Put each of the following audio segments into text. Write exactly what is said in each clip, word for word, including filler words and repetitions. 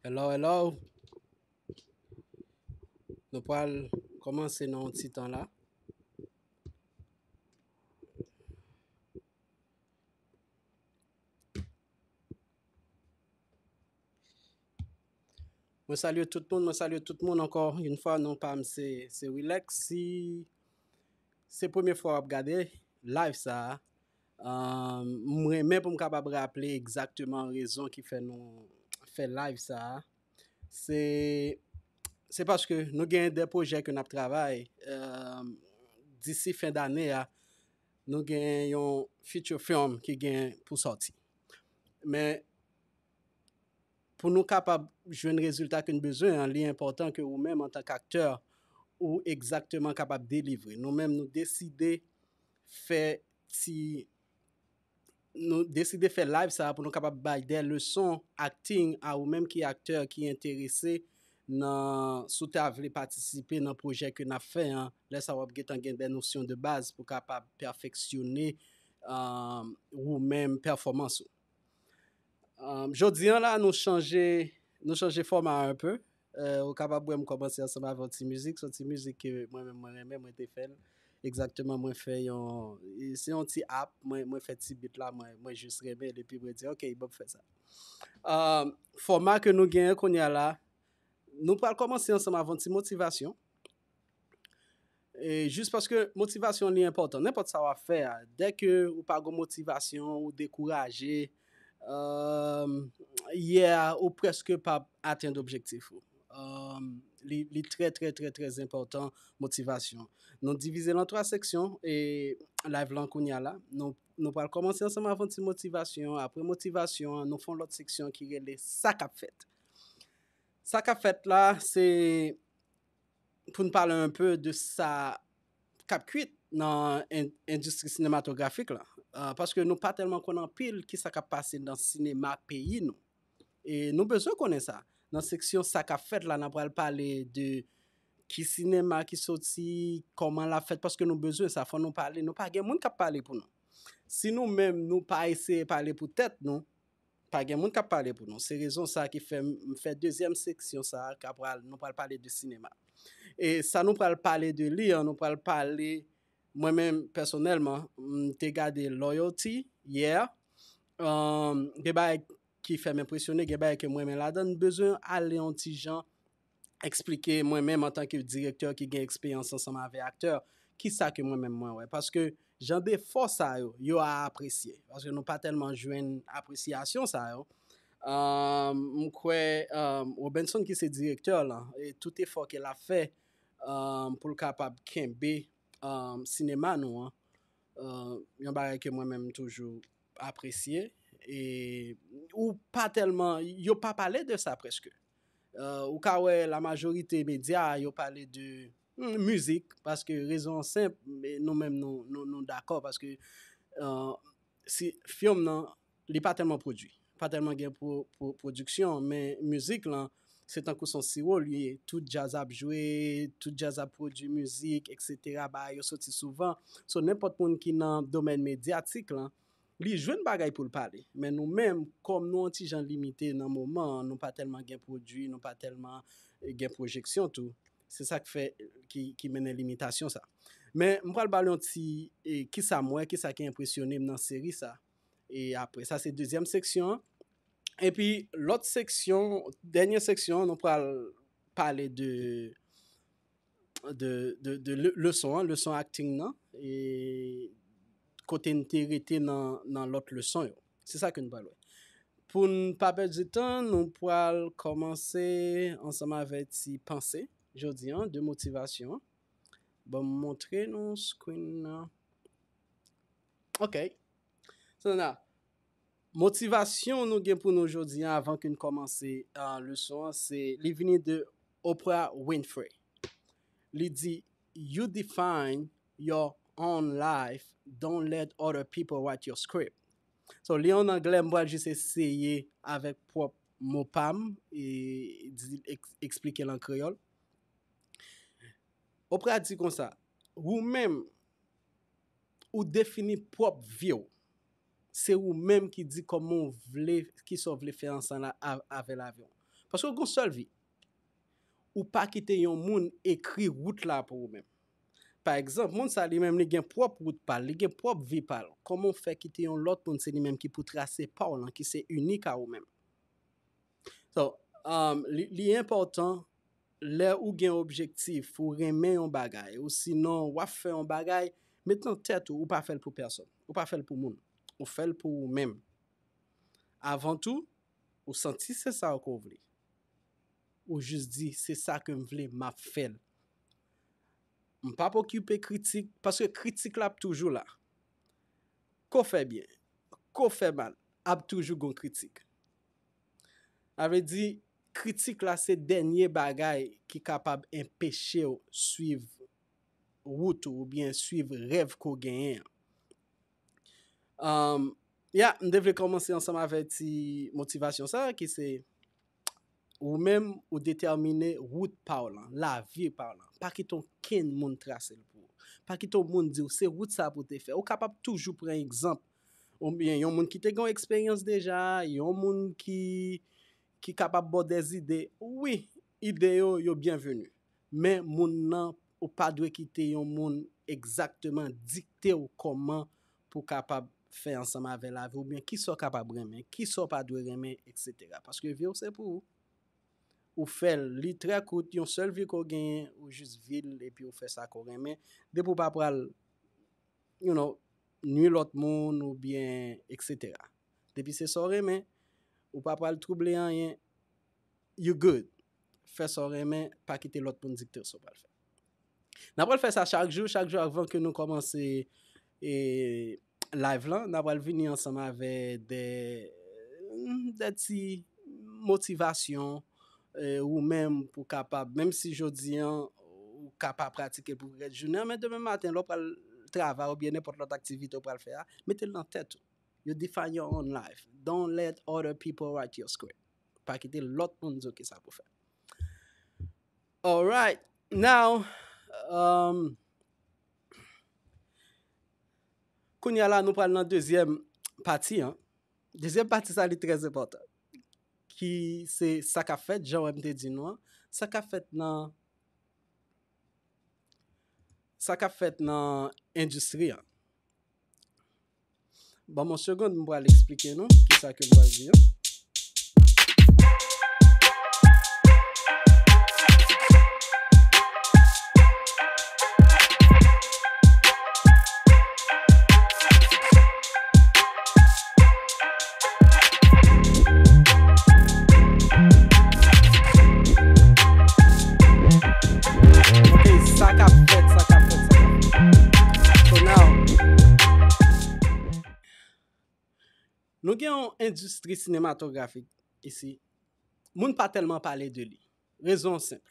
Hello, hello. Nou pral kòmanse nan yon ti tan la. Mwen salye tout moun, mwen salye tout moun ankò yon fwa, non pa m se, se Wilex. Si se premye fwa w ap gade live sa a, um, m renmen pou m kapab raple egzakteman rezon ki fè nou fè live sa a. Se, se paske nou gen de pwojè ke n ap travay, um, disi fen dane a, nou gen yon feature film ki gen pou sòti. Men pou nou kapab jwenn rezilta ke n bezwen an, li enpòtan ke ou menm antanke aktè, ou egzakteman kapab delivre. Nou menm, nou deside fè ti, nou deside fè live sa a pou nou kapab bay de leson acting a ou menm ki aktè ki enterese nan, si w ta vle patisipe nan pwojè ke n ap fè an, lè sa w ap gentan gen de nosyon de baz pou kapab pèfeksyone, um, ou menm pèfòmans ou. Um, jodi an la, nou chanje, nou chanje fòma un peu. Euh, ou kapab wè m kòmanse ansanm avè yon ti mizik. Se yon ti mizik ke mwen menm mwen renmen, mwen te fè l. Egzakteman, mwen fè yon, se yon ti app, mwen, mwen fè ti beat la, mwen, mwen jis renmen l, epi mwen di, "Ok, ban m fè sa." Um, fòma ke nou genyen kounye a la, nou pral kòmanse ansanm avè yon ti motivasyon. E jis paske motivasyon li enpòtan. Nenpòt sa w ap fè a, dèke ou pa gen motivasyon, ou dekouraje, um, yeah, ou prèske p ap atenn objektif ou. Um, li, li trè, trè, trè, trè enpòtan, motivasyon. Nou divize l an twa seksyon, e live lan kounye a la. Nou, nou pral kòmanse ansanm avè yon ti motivasyon. Apre motivasyon an, nou fè yon lòt seksyon ki rele Sa k ap fèt. Sa k ap fèt la, se pou n pale un peu de sa k ap kwit nan en-, endistri sinematografik la. Ah, paske nou pa tèlman konn anpil ki sa k ap pase nan sinema peyi nou. E nou bezwen konnen sa. Nan seksyon Sa k ap fèt la, n ap pral pale de ki sinema ki soti, kòman l ap fèt, paske nou bezwen sa, fò nou pale. Nou pa gen moun k ap pale pou nou. Si nou menm, nou pa eseye pale pou tèt nou, pa gen moun k ap pale pou nou. Se rezon sa ki fè m, m fè dezyèm seksyon sa a, k ap pral, nou pral pale de sinema. E sa nou pral pale de li an, nou pral pale, mwen menm, pèsonèlman, m te gade Loyalty yè. Um, gen bagay ki fè m enpresyone, gen bagay ke m renmen ladan, m bezwen ale yon ti jan eksplike mwen menm antanke direktè ki gen eksperyans ansanm avè aktè, ki sa ke mwen menm mwen wè. Paske jan defo sa yo, yo a apresye. Paske nou pa tèlman jwenn apresyasyon sa yo. Um, m kwè, um, Robenson ki se direktè lan, e tout efò ke l ap fè, um, pou l kapab kenbe, um, sinema nou an, uh, yon bagay ke mwen menm m toujou apresye. E ou pa tèlman, yo pa pale de sa prèske. Uh, ou ka wè la majorite medya yo pale de, hmm, mizik, paske rezon an senp, men nou menm nou, nou, nou dakò, paske, uh, si fim nan, li pa tèlman pwodui, pa tèlman gen pwo-, pwo-, pwodiksyon, men mizik lan, se tankou se yon siwo li ye, tout djaz ap jwe, tout djaz ap pwodui mizik, etsetera, bagay yo soti souvan. So, nenpòt moun ki nan domèn medyatik lan, li jwenn bagay pou l pale. Men nou menm, kòm nou yon ti jan limite nan moman an, nou pa tèlman gen pwodui, nou pa tèlman, eh, gen pwojeksyon tou. Se sa k fè, ki, ki mennen limitasyon sa. Men m pral ba l yon ti, eh, kisa m wè, kisa ki enpresyone m nan seri sa. E apre sa, se dezyèm seksyon an. Epi lòt seksyon, dènye seksyon an, nou pral pale de, de, de, de le-, leson an, leson acting nan, e kote n te rete nan, nan lòt leson yo. Se sa ke n pral wè. Pou n pa pèdi tan, nou pral kòmanse ansanm avèk ti panse jodi an, de motivasyon an. Ban m montre nou screen nan. Ok. So, na, motivasyon nou gen pou nou jodi an, avan ke n kòmanse, ah, leson an, se, li vini de Oprah Winfrey. Li di, "You define your own life, don't let other people write your script." So, li an anglè, m pral jis eseye avèk pwòp mo pa m, e di, eks-, eksplike l an kreyòl. Oprah di konsa, ou menm, ou defini pwòp vi w. Se ou menm ki di kòman w vle, kisa w vle fè ansanm a-, avè lavi w. Paske w gen yon sèl vi. Ou pa kite yon moun ekri wout la pou ou menm. Pa egzanp, moun sa li menm li gen pwòp wout pa l, li gen pwòp vi pa l. Kòman w fè kite yon lòt moun se li menm ki pou trase pa w lan, ki se inik a ou menm? So, um, li, li enpòtan lè ou gen objektif, ou renmen yon bagay, ou sinon w ap fè yon bagay, met nan tèt ou, ou pa fè l pou pèsonn, ou pa fè l pou moun, ou fè l pou ou menm. Avan tou, ou santi se sa w ke w vle. Ou jis di, se sa ke m vle, m ap fè l. M p ap okipe kritik, paske kritik la ap toujou la. Ke w fè byen, ke w fè mal, ap toujou gon kritik. Sa vle di, kritik la se dènye bagay ki kapab enpeche w swiv wout ou oubyen swiv rèv ke w genyen an. Um, ya, m te vle kòmanse ansanm avèk ti motivasyon sa, ki se ou menm, ou detèmine wout pa w lan, lavi pa w lan. Pa kite okenn moun trase l pou ou. Pa kite yon moun di w se wout sa pou w te fè. Ou kapab toujou pran egzanp. Oubyen yon moun ki te gen yon eksperyans deja, yon moun ki, ki kapab ba w dèzide. Wi, ide yo, yo byenveni. Men moun nan, ou pa dwe kite yon moun egzakteman dikte w kòman pou w kapab fè ansanm avè lavi w, oubyen kisa w kapab renmen, kisa w pa dwe renmen, etsetera. Paske vi w se pou ou. Ou fè l, li trè kout, yon sèl vi ke w genyen, ou jis viv l, epi ou fè sa ke w renmen. Depi w pa pral, you know, nui lòt moun, oubyen etsetera. Depi se sa w renmen, ou pa pral twouble anyen, you good. Fè sa w renmen, pa kite lòt moun dikte w sa w pral fè. N a pral fè sa chak jou, chak jou avan ke nou kòmanse, e, live lan, n a pral vini ansanm avè de, de ti motivasyon, e, ou menm pou kapab, menm si jodi an, ou ka pa pratike l pou rès jounen an, men demen maten, lè w pral travay oubyen nenpòt lòt aktivite w pral fè a, mete l nan tèt ou. You define your own life. Don't let other people write your script. Pa kite lòt moun di w kisa pou fè. Alright. Now, um, kounye a la, nou pral nan dezyèm pati an. Dezyèm pati sa, li trè enpòtan. Ki se sa k ap fèt, jan w wè m te di nou an. Sa k ap fèt nan, sa k ap fèt nan endistri an. Ban m yon segonn, m pral eksplike nou kisa ke m pral di an. Ok, sa k ap fèt, sa k ap fèt, sa k ap fèt. So now, nou gen yon endistri sinematografik isi. Moun pa tèlman pale de li. Rezon an senp.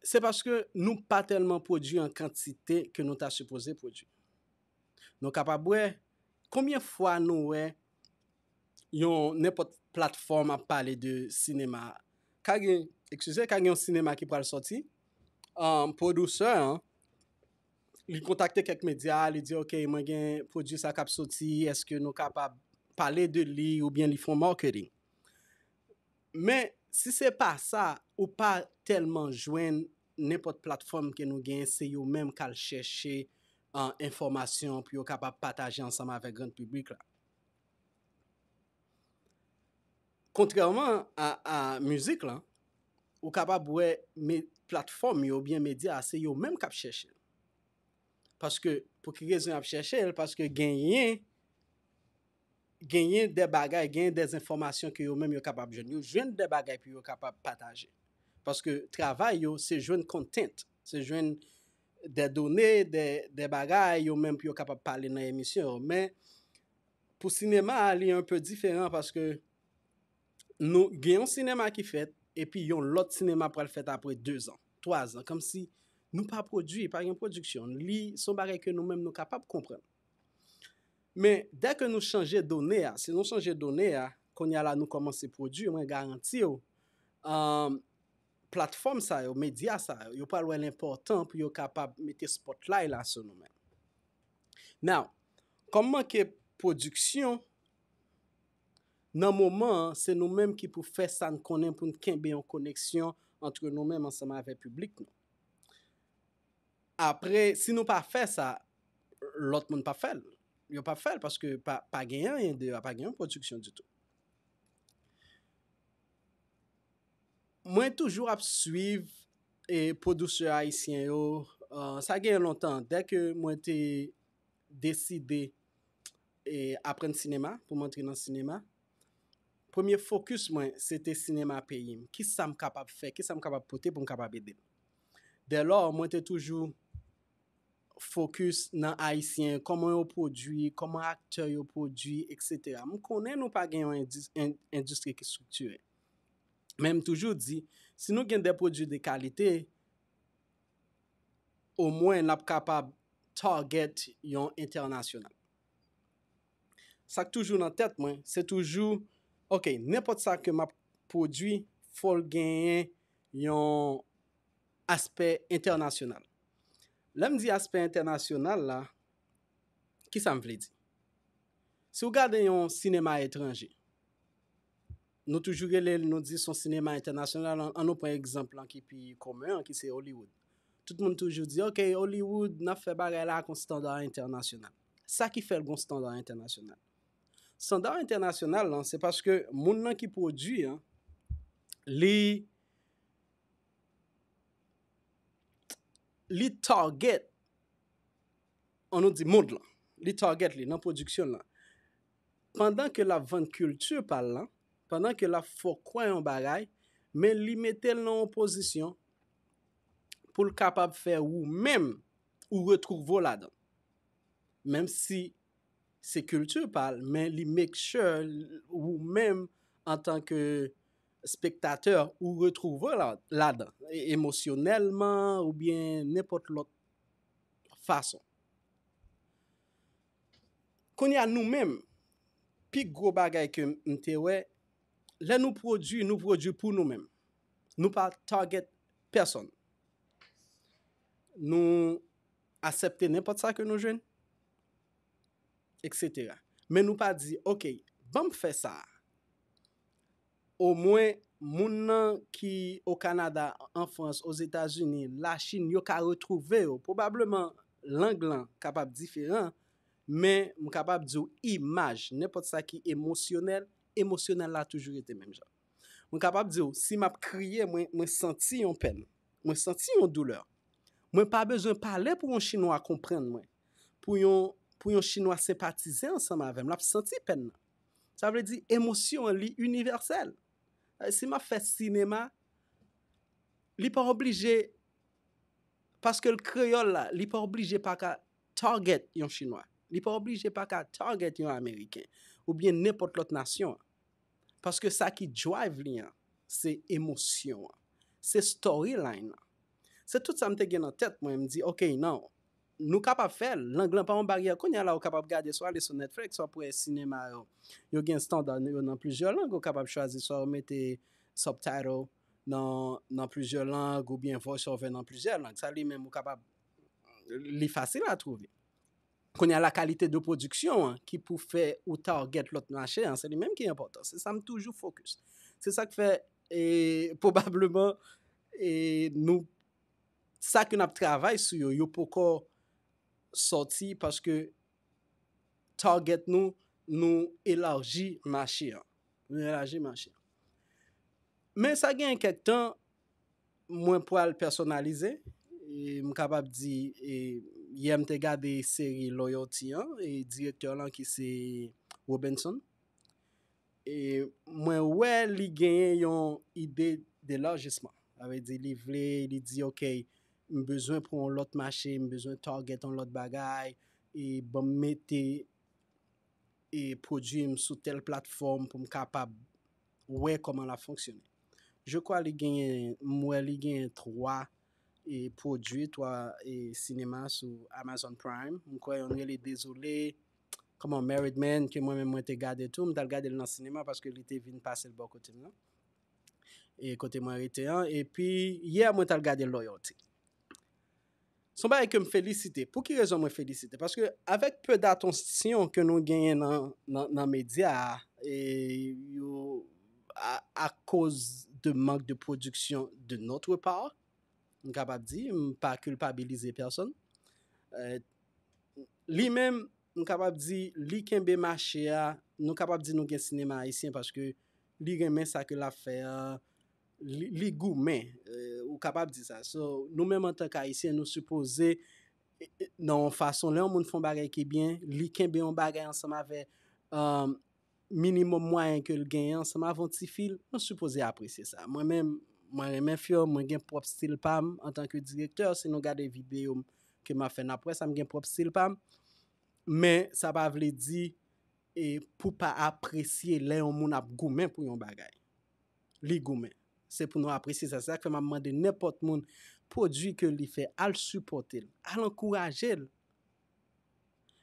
Se paske nou pa tèlman pwodui an kantite ke nou ta sipoze pwodui. Nou kapab wè konbyen fwa nou wè yon nenpòt platfòm ap pale de sinema. Ka gen, eskize, ka gen yon sinema ki pral sòti. Um, pwodisè an, li kontakte kèk medya, li di, "Ok, mwen gen pwodui sa k ap sòti, èske nou kapab pale de li oubyen li fè yon marketing?" Men, si se pa sa, ou pa tèlman jwenn nenpòt platfòm ke nou genyen, se yo menm k al chèche, ah, enfòmasyon pou yo kapab pataje ansanm avèk gran piblik la. Kontrèman a, a mizik lan, ou kapab wè me-, platfòm yo oubyen medya a, se yo menm k ap chèche l. Paske, pou ki rezon y ap chèche l? Paske genyen, genyen de bagay, genyen de enfòmasyon ke yo menm yo kapab jwenn. Yo jwenn de bagay pou yo kapab pataje. Paske travay yo, se jwenn content, se jwenn de done, de, de bagay yo menm pou yo kapab pale nan emisyon yo. Men, pou sinema a, li enpe diferan paske nou gen yon sinema ki fèt, epi yon lòt sinema pral fèt apre de zan, twa zan, kòmsi nou pa pwodui, pa gen pwodiksyon. Li se yon bagay ke nou menm nou kapab konprann. Men, dèke nou chanje done a, si nou chanje done a, kounye a la nou kòmanse pwodui, mwen garanti w, um, platfòm sa yo, medya sa yo, yo pral wè l enpòtan pou yo kapab mete spotlight la sou nou menm. Now, kòm manke pwodiksyon, Nan moman an, se nou menm ki pou fè sa n konnen pou n kenbe yon koneksyon antre nou menm ansanm avèk piblik nou. Apre, si nou pa fè sa, lòt moun p ap fè l. Yo p ap fè l paske pa, pa gen anyen deyò, pa gen yon pwodiksyon ditou. Mwen toujou ap swiv e pwodiktè ayisyen yo. Uh, sa gen lontan, dè ke mwen te deside e aprann sinema, pou m antre nan sinema, premye fokis mwen, se te sinema peyi m. Kisa m kapab fè? Kisa m kapab pote pou m kapab ede l? Dèlò, mwen te toujou fokis nan ayisyen, kòman yo pwodui, kòman aktè yo pwodui, etsetera. M konnen nou pa gen yon endis-, en-, endistri ki estriktire. Men m toujou di, si nou gen de pwodui de kalite, omwen n ap kapab target yon entènasyonal. Sa k toujou nan tèt mwen, se toujou, ok, nenpòt sa ke m ap pwodui, fò l genyen yon aspè entènasyonal. Lè m di aspè entènasyonal la, kisa m vle di? Si w gade yon sinema etranje, nou toujou rele l, nou di se yon sinema entènasyonal. An, an nou pran egzanp lan ki pi komen an, ki se Hollywood. Tout moun toujou di, ok, Hollywood, n ap fè bagay la ak yon standa entènasyonal. Sa ki fè l gon standa entènasyonal? Standa entènasyonal lan, se paske moun nan ki pwodui an, li, li target, an nou di mond lan, li target li nan pwodiksyon lan. Pandan ke l ap vann kilti pa l lan, pandan ke l ap fè w kwè yon bagay, men li mete l nan yon pozisyon pou l kapab fè ou menm ou retwouve w ladan. Menm si se kilti pa l, men li make sure ou menm antanke spektatè ou retwouve w la, ladan, e-, emosyonèlman oubyen nenpòt lòt fason. Kounye a nou menm, pi gwo bagay ke m te wè, lè nou pwodui, nou pwodui pou nou menm. Nou pa target pèsonn. Nou aksepte nenpòt sa ke nou jwenn, etsetera. Men nou pa di, ok, ban m fè sa a. Omwen, moun nan ki o Kanada, an Frans, Ozetazini, Lachin, yo ka retwouve yo. Pwobableman, lang lan kapab diferan, men m kapab di w imaj, nenpòt sa ki emosyonèl, emosyonèl la toujou rete menm jan. Mwen kapab di w, si m ap kriye, mwen, mwen santi yon pèn, mwen santi yon doulè. Mwen pa bezwen pale pou yon Chinwa konprann mwen. Pou yon, pou yon Chinwa senpatize ansanm avè m, l ap santi pèn nan. Sa vle di, emosyon an, li inivèsèl. Eh, si m ap fè sinema, li pa oblije, paske l kreyòl la, li pa oblije pa ka target yon Chinwa. Li pa oblije pa ka target yon Ameriken, oubyen nenpòt lòt nasyon. Paske sa ki drive li an, se emosyon an. Se storyline an. Se tout sa m te gen nan tèt mwen, m di, ok, non, nou kapab fè l, lang lan pa yon baryè. Kounye a la, ou kapab gade, swa ale sou Netflix, swa pou wè sinema yo. Yo gen standa yo nan plizyè lang, ou kapab chwazi, swa ou mete subtitle nan, nan plizyè lang, oubyen voice over nan plizyè lang. Sa li menm, ou kapab, li fasil a twouve. Kounye a la, kalite de pwodiksyon an ki pou fè ou target lòt mache an, se li menm ki enpòtan. Se sa m toujou fokis. Se sa k fè, e, pwobableman, e, nou, sa ke n ap travay sou yo, yo poko sòti paske target nou, nou elaji mache an. Nou elaji mache an. Men sa gen kèk tan, mwen pral pèsonalize. E m kapab di, e, yè m te gade seri Loyalty an, e direktè lan ki se Robinson. E mwen wè li genyen yon ide de lajisman. Sa vle di li vle, li di, ok, m bezwen pran yon lòt mache, m bezwen target yon lòt bagay, e ban m mete e pwodui m sou tèl platfòm pou m kapab wè kòman l ap fonksyone. Je crois li genyen, m wè li genyen twa e pwodui, twa e sinema sou Amazon Prime. M kwè yonn rele Désolé, kòman Married Man, ke mwen menm mwen te gade tou, m t al gade l nan sinema paske li te vin pase l bò kote m nan. E kote mwen rete an. Epi, yè mwen t al gade Loyalty. Se yon bagay ke m felisite. Pou ki rezon mwen felisite? Paske avèk peu d'attention ke nou genyen nan, nan, nan medya a, e yo, à, à cause de manque de production de notre part, m kapab di, m pa kilpabilize pèsonn. Euh, li menm, m kapab di, li kenbe mache a, nou kapab di nou gen sinema ayisyen paske li renmen sa ke l ap fè a, li, li goumen, euh, ou kapab di sa. So, nou menm antanke ayisyen, nou sipoze, e, e, nan yon fason, lè yon moun fè yon bagay ki byen, li kenbe yon bagay ansanm avè, um, minimòm mwayen ke l genyen ansanm avè yon ti fi l, nou sipoze apresye sa. Mwen menm, mwen renmen film, mwen gen pwòp stil pa m antanke direktè. Si nou gade videyo m ke m ap fè, n ap wè sa, m gen pwòp stil pa m. Men sa pa vle di, e, pou pa apresye lè yon moun ap goumen pou yon bagay. Li goumen. Se pou nou apresye sa. Se sa k fè m ap mande nenpòt moun, pwodui ke li fè, al sipòte l, al ankouraje l.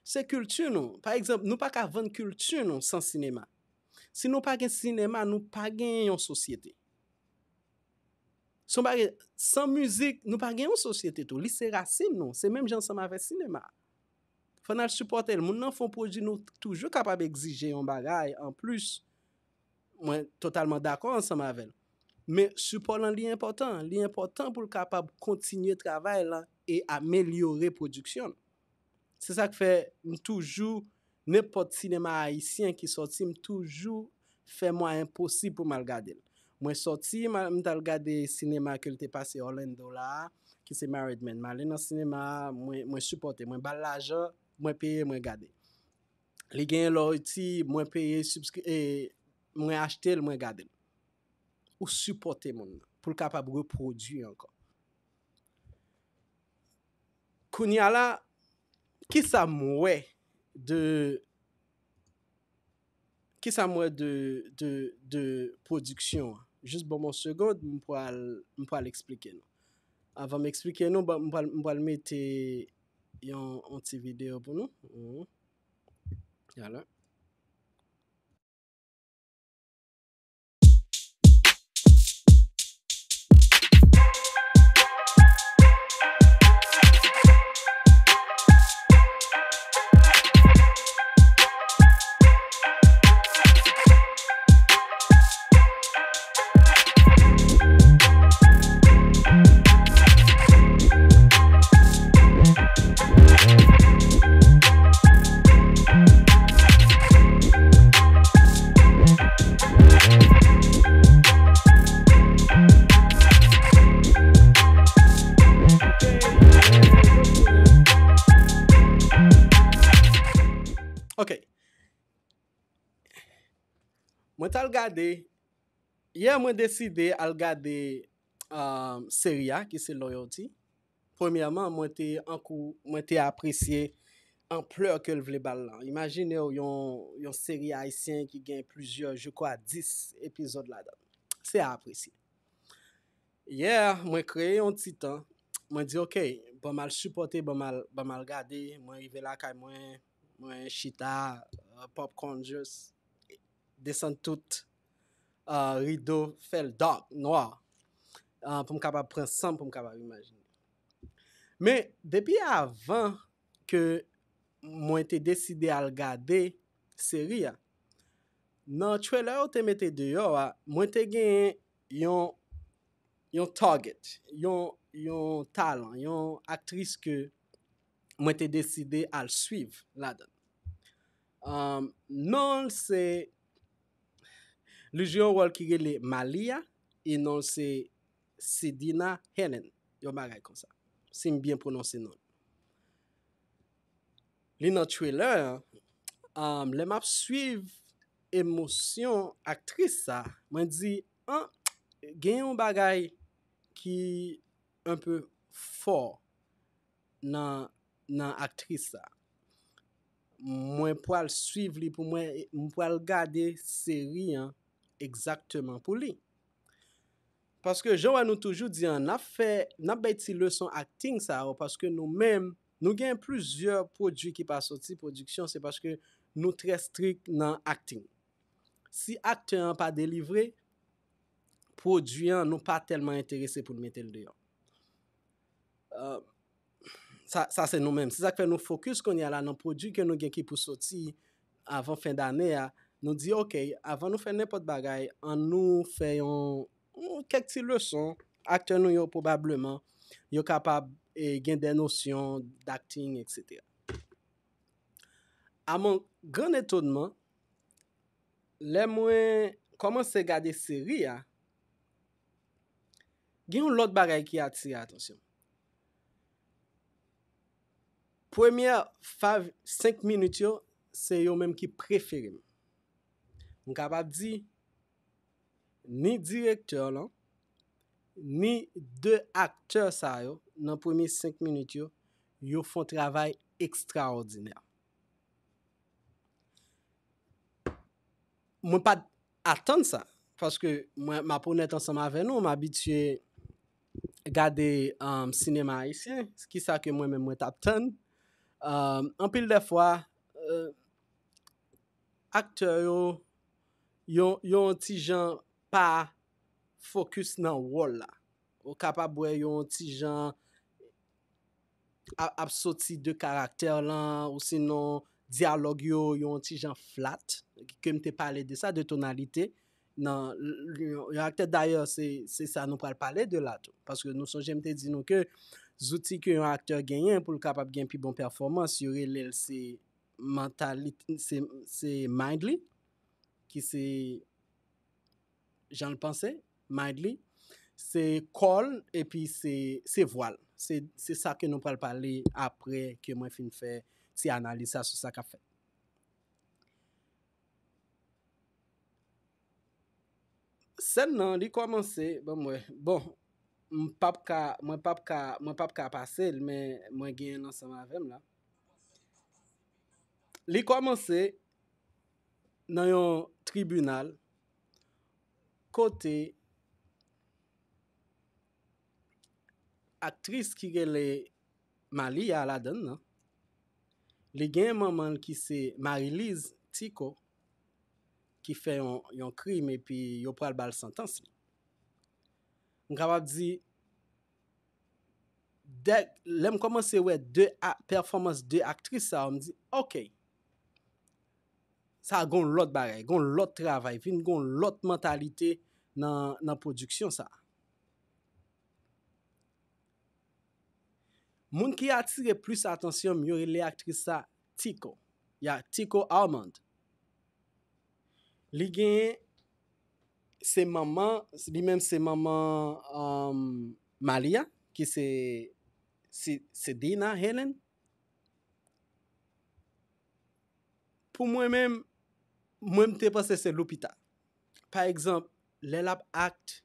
Se kilti nou. Pa egzanp, nou pa ka vann kilti nou san sinema. Si nou pa gen sinema, nou pa gen yon sosyete. Se yon bagay, san mizik, nou pa gen yon sosyete tou. Li se rasin nou. Se menm jan ansanm avèk sinema. Fò n al sipòte l. Moun nan fè yon pwodui, nou toujou kapab egzije yon bagay anplis. Mwen totalman dakò ansanm avè l. Men sipò lan li enpòtan. Li enpòtan pou l kapab kontinye travay lan e amelyore pwodiksyon l. Se sa k fè m toujou, nenpòt sinema ayisyen ki sòti, m toujou fè mwayen posib pou m al gade l. Mwen sòti, m al, m t al gade sinema ke l te pase Orlando la a, ki se Married Men. M ale nan sinema a, mwen, mwen sipòte, mwen ba l lajan, mwen peye, mwen gade. Li genyen lè w ti, mwen peye, subscri-, e, mwen achte l, mwen gade l. Ou sipòte moun nan pou l kapab repwodui ankò. Kounye a la, kisa m wè de, kisa m wè de, de, de pwodiksyon an? Jis ban m yon segond, m pral, m pral eksplike nou. Avan m eksplike nou, ban, m pral, m pral mete yon, yon ti videyo pou nou. Mhm. Alò. Ok. Mwen t al gade, yè mwen deside al gade, um, seri a, ki se Loyalty. Premyèman, mwen te ankou-, mwen te apresye anplè ke l vle ba l lan. Imajine w yon, yon seri ayisyen ki gen plizyè, je crois, dis epizòd ladan l. Se a apresye. Yè, mwen kreye yon ti tan. Mwen di, "Ok, ban m al sipòte, ban m al, ban m al gade." Mwen rive lakay mwen, mwen chita, euh, popcorn just, desann tout, euh, rido, fè l dark, nwa. Euh, pou m kapab pran san m, pou m kapab imajine. Men, depi avan ke mwen te deside al gade seri a, nan trailer yo te mete deyò a, mwen te genyen yon, yon target, yon, yon talan, yon aktris ke mwen te deside al swiv ladan. Um, non l se, li jwe yon wòl ki rele Malia, e non l se Sidina Helen, yon bagay konsa. Si m byen pwononse non l. Li nan trailer an, um, lè m ap swiv emosyon aktris sa, mwen di, an, gen yon bagay ki un peu fò nan, nan aktris sa. Mwen pral swiv li pou mwen, e m pral gade seri an egzakteman pou li. Paske jan wè nou toujou di an, n ap fè, n ap bay ti leson acting sa yo, paske nou menm, nou gen plizyè pwodui ki pa soti pwodiksyon, se paske nou trè strik nan acting. Si aktè an pa delivre, pwodui an, nou pa tèlman enterese pou n mete l deyò. Euh, sa, sa se nou menm. Se sa k fè nou fokis kounye a la nan pwodui ke nou gen ki pou soti avan fen dane a, Nou di, ok, avan nou fè nenpòt bagay, ann nou fè yon, yon kèk ti leson. Aktè nou yo pwobableman, yo kapab e, gen de nosyon d'acting, etsetera. A mon gran etonman, lè mwen kòmanse gade seri a, gen yon lòt bagay ki atire atansyon m. Premyè fav, senk minit yo, se yo menm ki prefere m. M kapab di, ni direktè lan, ni de aktè sa yo, nan premye senk minit yo, yo fè yon travay ekstraòdinè. Mwen pa t atann sa, paske mwen, m ap onèt ansanm avè nou, m abitye gade um, sinema ayisyen, kisa ke mwen menm mwen t ap tann. Um, anpil de fwa, uh, aktè yo, yo, yo yon ti jan pa fokis nan wòl la. Ou kapab wè yo yon ti jan ap, ap soti de karaktè lan, ou sinon dyalòg yo, yo yon ti jan flat, ke m te pale de sa, de tonalite. Nan, yon, yon aktè, dayè, se, se sa nou pral pale de la tou. Paske nou sonje m te di nou ke zouti ke yon aktè genyen pou l kapab gen pi bon pèfòmans, yo rele l se mantalit, se, se mind li, ki se jan l panse, mind li, se kò l, epi se, se vwa l. Se, se sa ke nou pral pale apre ke mwen fin fè ti analiz sa sou sa k ap fèt. Sèn nan, li kòmanse, ban m wè. Bon, m p ap ka, mwen p ap ka, mwen p ap ka pase l, men mwen genyen l ansanm avè m la. Li kòmanse nan yon tribinal kote aktris ki rele Malia ladann nan, li gen manman l ki se Marie-Lise Tico, ki fè yon, yon krim epi yo pral ba l santans li. M kapab di, dè, lè m kòmanse wè de a, pèfòmans de aktris sa yo, m di, ok, sa gon lòt bagay, gon lòt travay, vin gon lòt mantalite nan, nan pwodiksyon sa. Moun ki atire plis atansyon m, yo rele aktris sa Tico. Ya, Tico Armand. Li genyen, se manman, li menm se manman um, Malia, ki se, se, se Dina Helen. Pou mwen menm, mwen m te panse se Lupita. Pa egzanp, lè l ap act,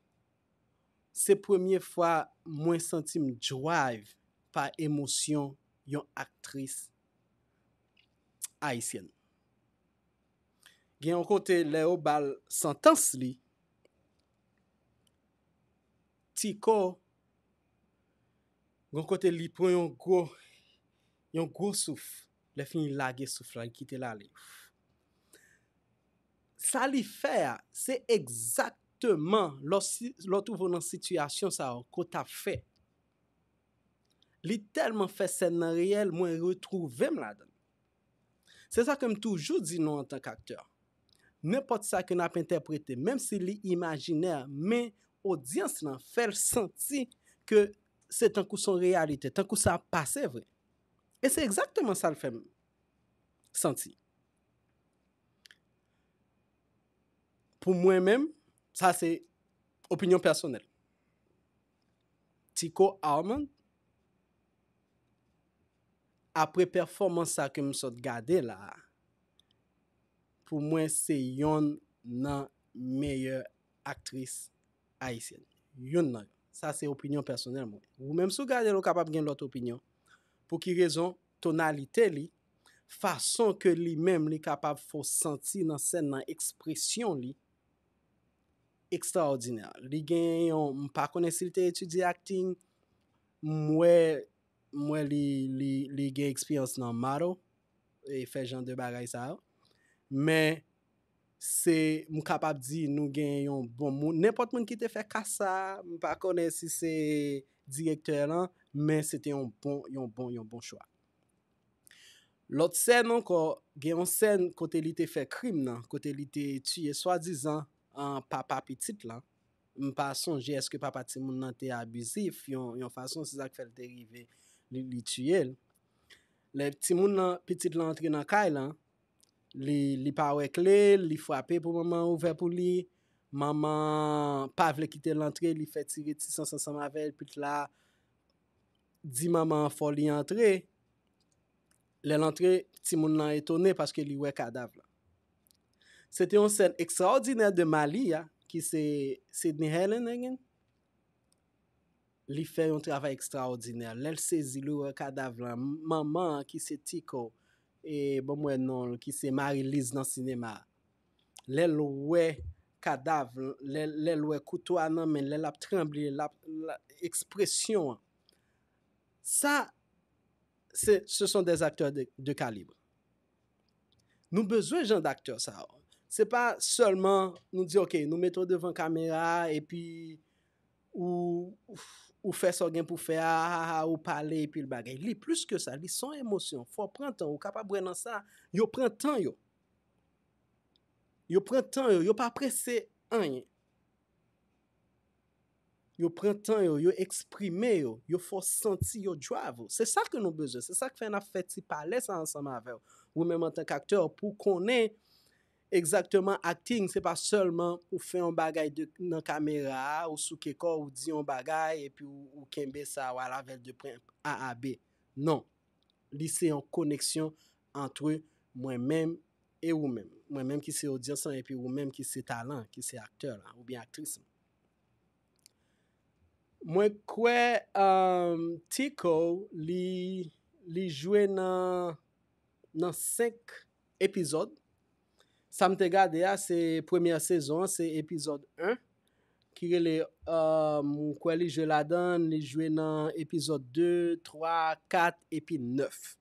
se premye fwa mwen santi m drive pa emosyon yon aktris ayisyèn. Gen yon kote, lè yo ba l santans li, Tico, gon kote li pran yon gwo, yon gwo souf. Lè fini lage souf la, li kite l ale. Sa li fè a, se egzakteman lè w si, lè w twouve w nan sitiyasyon sa yo, ke w t ap fè. Li tèlman fè sèn nan reyèl, mwen retwouve m ladan l. Se sa ke m toujou di nou antank aktè. Nenpòt sa ke n ap entèprete, menm si li imajinè, men odyans lan fè l santi ke se tankou se yon reyalite, tankou sa ap pase vre. E se egzakteman sa l fè m santi. Pou mwen menm, sa se opinyon pèsonèl. Tico Armand, apre pèfòmans sa ke m sot gade la, pou mwen se yonn nan meyè aktris ayisyèn. Yonn nan yo. Sa se opinyon pèsonèl mwen. Ou menm si w gade l, ou kapab gen lòt opinyon. Pou ki rezon? Tonalite li, fason ke li menm li kapab fè w santi nan sèn nan, ekspresyon li, ekstraòdinè. Li gen yon, m pa konnen si l te etidye acting, m wè, m wè li, li, li gen eksperyans nan model, e fè jan de bagay sa yo. Men, se, m kapab di nou gen yon bon moun. Nenpòt moun ki te fè kas sa, m pa konnen si se direktè lan, men se te yon bon, yon bon, yon bon chwa. Lòt sèn ankò, gen yon sèn kote li te fè krim nan, kote li te tiye swadizan an papa pitit lan. M pa sonje èske papa timoun nan te abizif yon, yon fason, se sa k fè l te rive li, li tiye l. Lè timoun nan, pitit lan antre nan kay lan, li, li pa wè kle, li frape pou manman an ouvè pou li. Manman an pa vle kite l antre, li fè ti retisans ansanm avè l, pitit la di manman an fò li antre. Lè l antre, timoun nan etone paske li wè kadav la. Se te yon sèn ekstraòdinè de Malia, ki se Sidney Helenhagen. Li fè yon travay ekstraòdinè. Lè l sezi, li wè kadav lan, manman an ki se Tiko, e bon, mwen non l, ki se Mari Liz nan sinema a. Lè l wè kadav, lè, lè l wè kouto a nan men, lè l ap tranble, l ap, l ap, ekspresyon an. Sa, se, ce sont des acteurs de, de calibre. Nou bezwen jan daktè sa yo. Se pa sèlman nou di, ok, nou mete w devan kamera a, epi ou, ou fè sa w gen pou fè a, ha, ha, ou pale, epi l bagay. Li plis ke sa, li se yon emosyon. Fò w pran tan, ou kapab wè nan sa, yo pran tan yo. Yo pran tan yo, yo pa prese anyen. Yo pran tan yo, yo eksprime yo, yo fè w santi yo drive ou. Se sa ke nou bezwen, se sa k fè n ap fè ti palè sa ansanm avè w. Ou menm antanke aktè, pou w konnen egzakteman acting, se pa sèlman ou fè yon bagay de, nan kamera a, ou souke kò w, ou di yon bagay, epi ou, ou kenbe sa, ou al avè l de pwen A a B. Non. Li se yon koneksyon antre mwen menm e ou menm. Mwen menm ki se odyans lan, epi ou menm ki se talan, ki se aktè la, oubyen aktris lan. Mwen kwè, um, Tiko, li, li jwe nan, nan senk epizòd. Sa m te gade a, se premyè sezon an, se epizòd en, ki rele, um, m kwè li jwe ladan, li jwe nan epizòd de, twa, kat, epi nèf.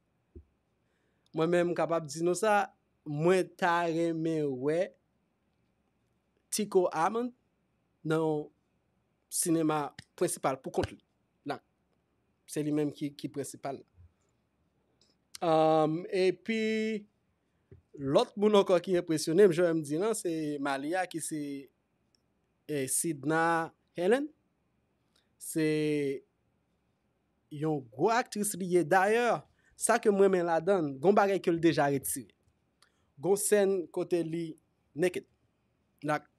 Mwen menm, m kapab di nou sa, mwen ta renmen wè Tiko Almond nan yon sinema prensipal pou kont li. La, se li menm ki, ki prensipal la. Um, epi, lòt moun ankò ki enpresyone m, jan m di lan, se Malia ki se, eh, Sidna Helen. Se yon gwo aktris li ye. Dayè, sa ke m renmen ladan l, gon bagay ke l deja retire. Gon sèn kote li naked. Like,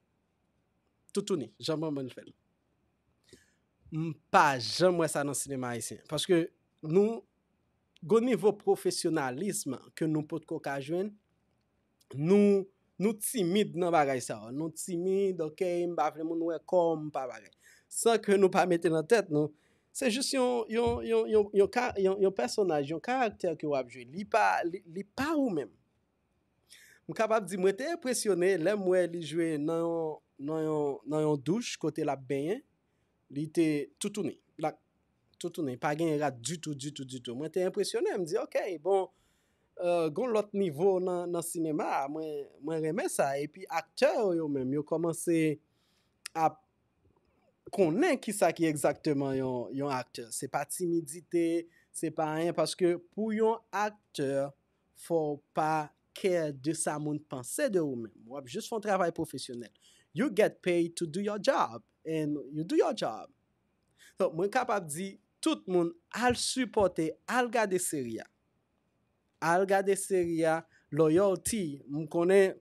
toutouni, jan manman l fè l. M pa janm wè sa nan sinema ayisyen. Paske nou, gon nivo pwofesyonalism ke nou potko ka jwenn, nou, nou timid nan bagay sa yo. Nou timid, ok, m pa vle moun wè kò m, pa bagay. San ke nou pa mete nan tèt nou, se jis yon, yon, yon, yon, yon, ka- yon, yon pèsonaj, yon karaktè ke w ap jwe. Li pa, li, li pa ou menm. M kapab di, mwen te enpresyone lè m wè li jwe nan yon, nan yon, nan yon douch kote l ap benyen. Li te toutouni. L ap toutouni. Pa gen rad ditou, ditou, ditou. Mwen te enpresyone. M di, ok, bon, euh, gon lòt nivo nan, nan sinema a. Mwen, mwen renmen sa. Epi aktè yo, yo menm, yo kòmanse ap konnen kisa ki egzakteman yon, yon aktè. Se pa timidite, se pa anyen, paske pou yon aktè, fò w pa care de sa moun panse de ou menm. W ap jis fè yon travay pwofesyonèl. You get paid to do your job, and you do your job. Donk, mwen kapab di tout moun al sipòte, al gade seri a. Al gade seri a, Loyalty. M konnen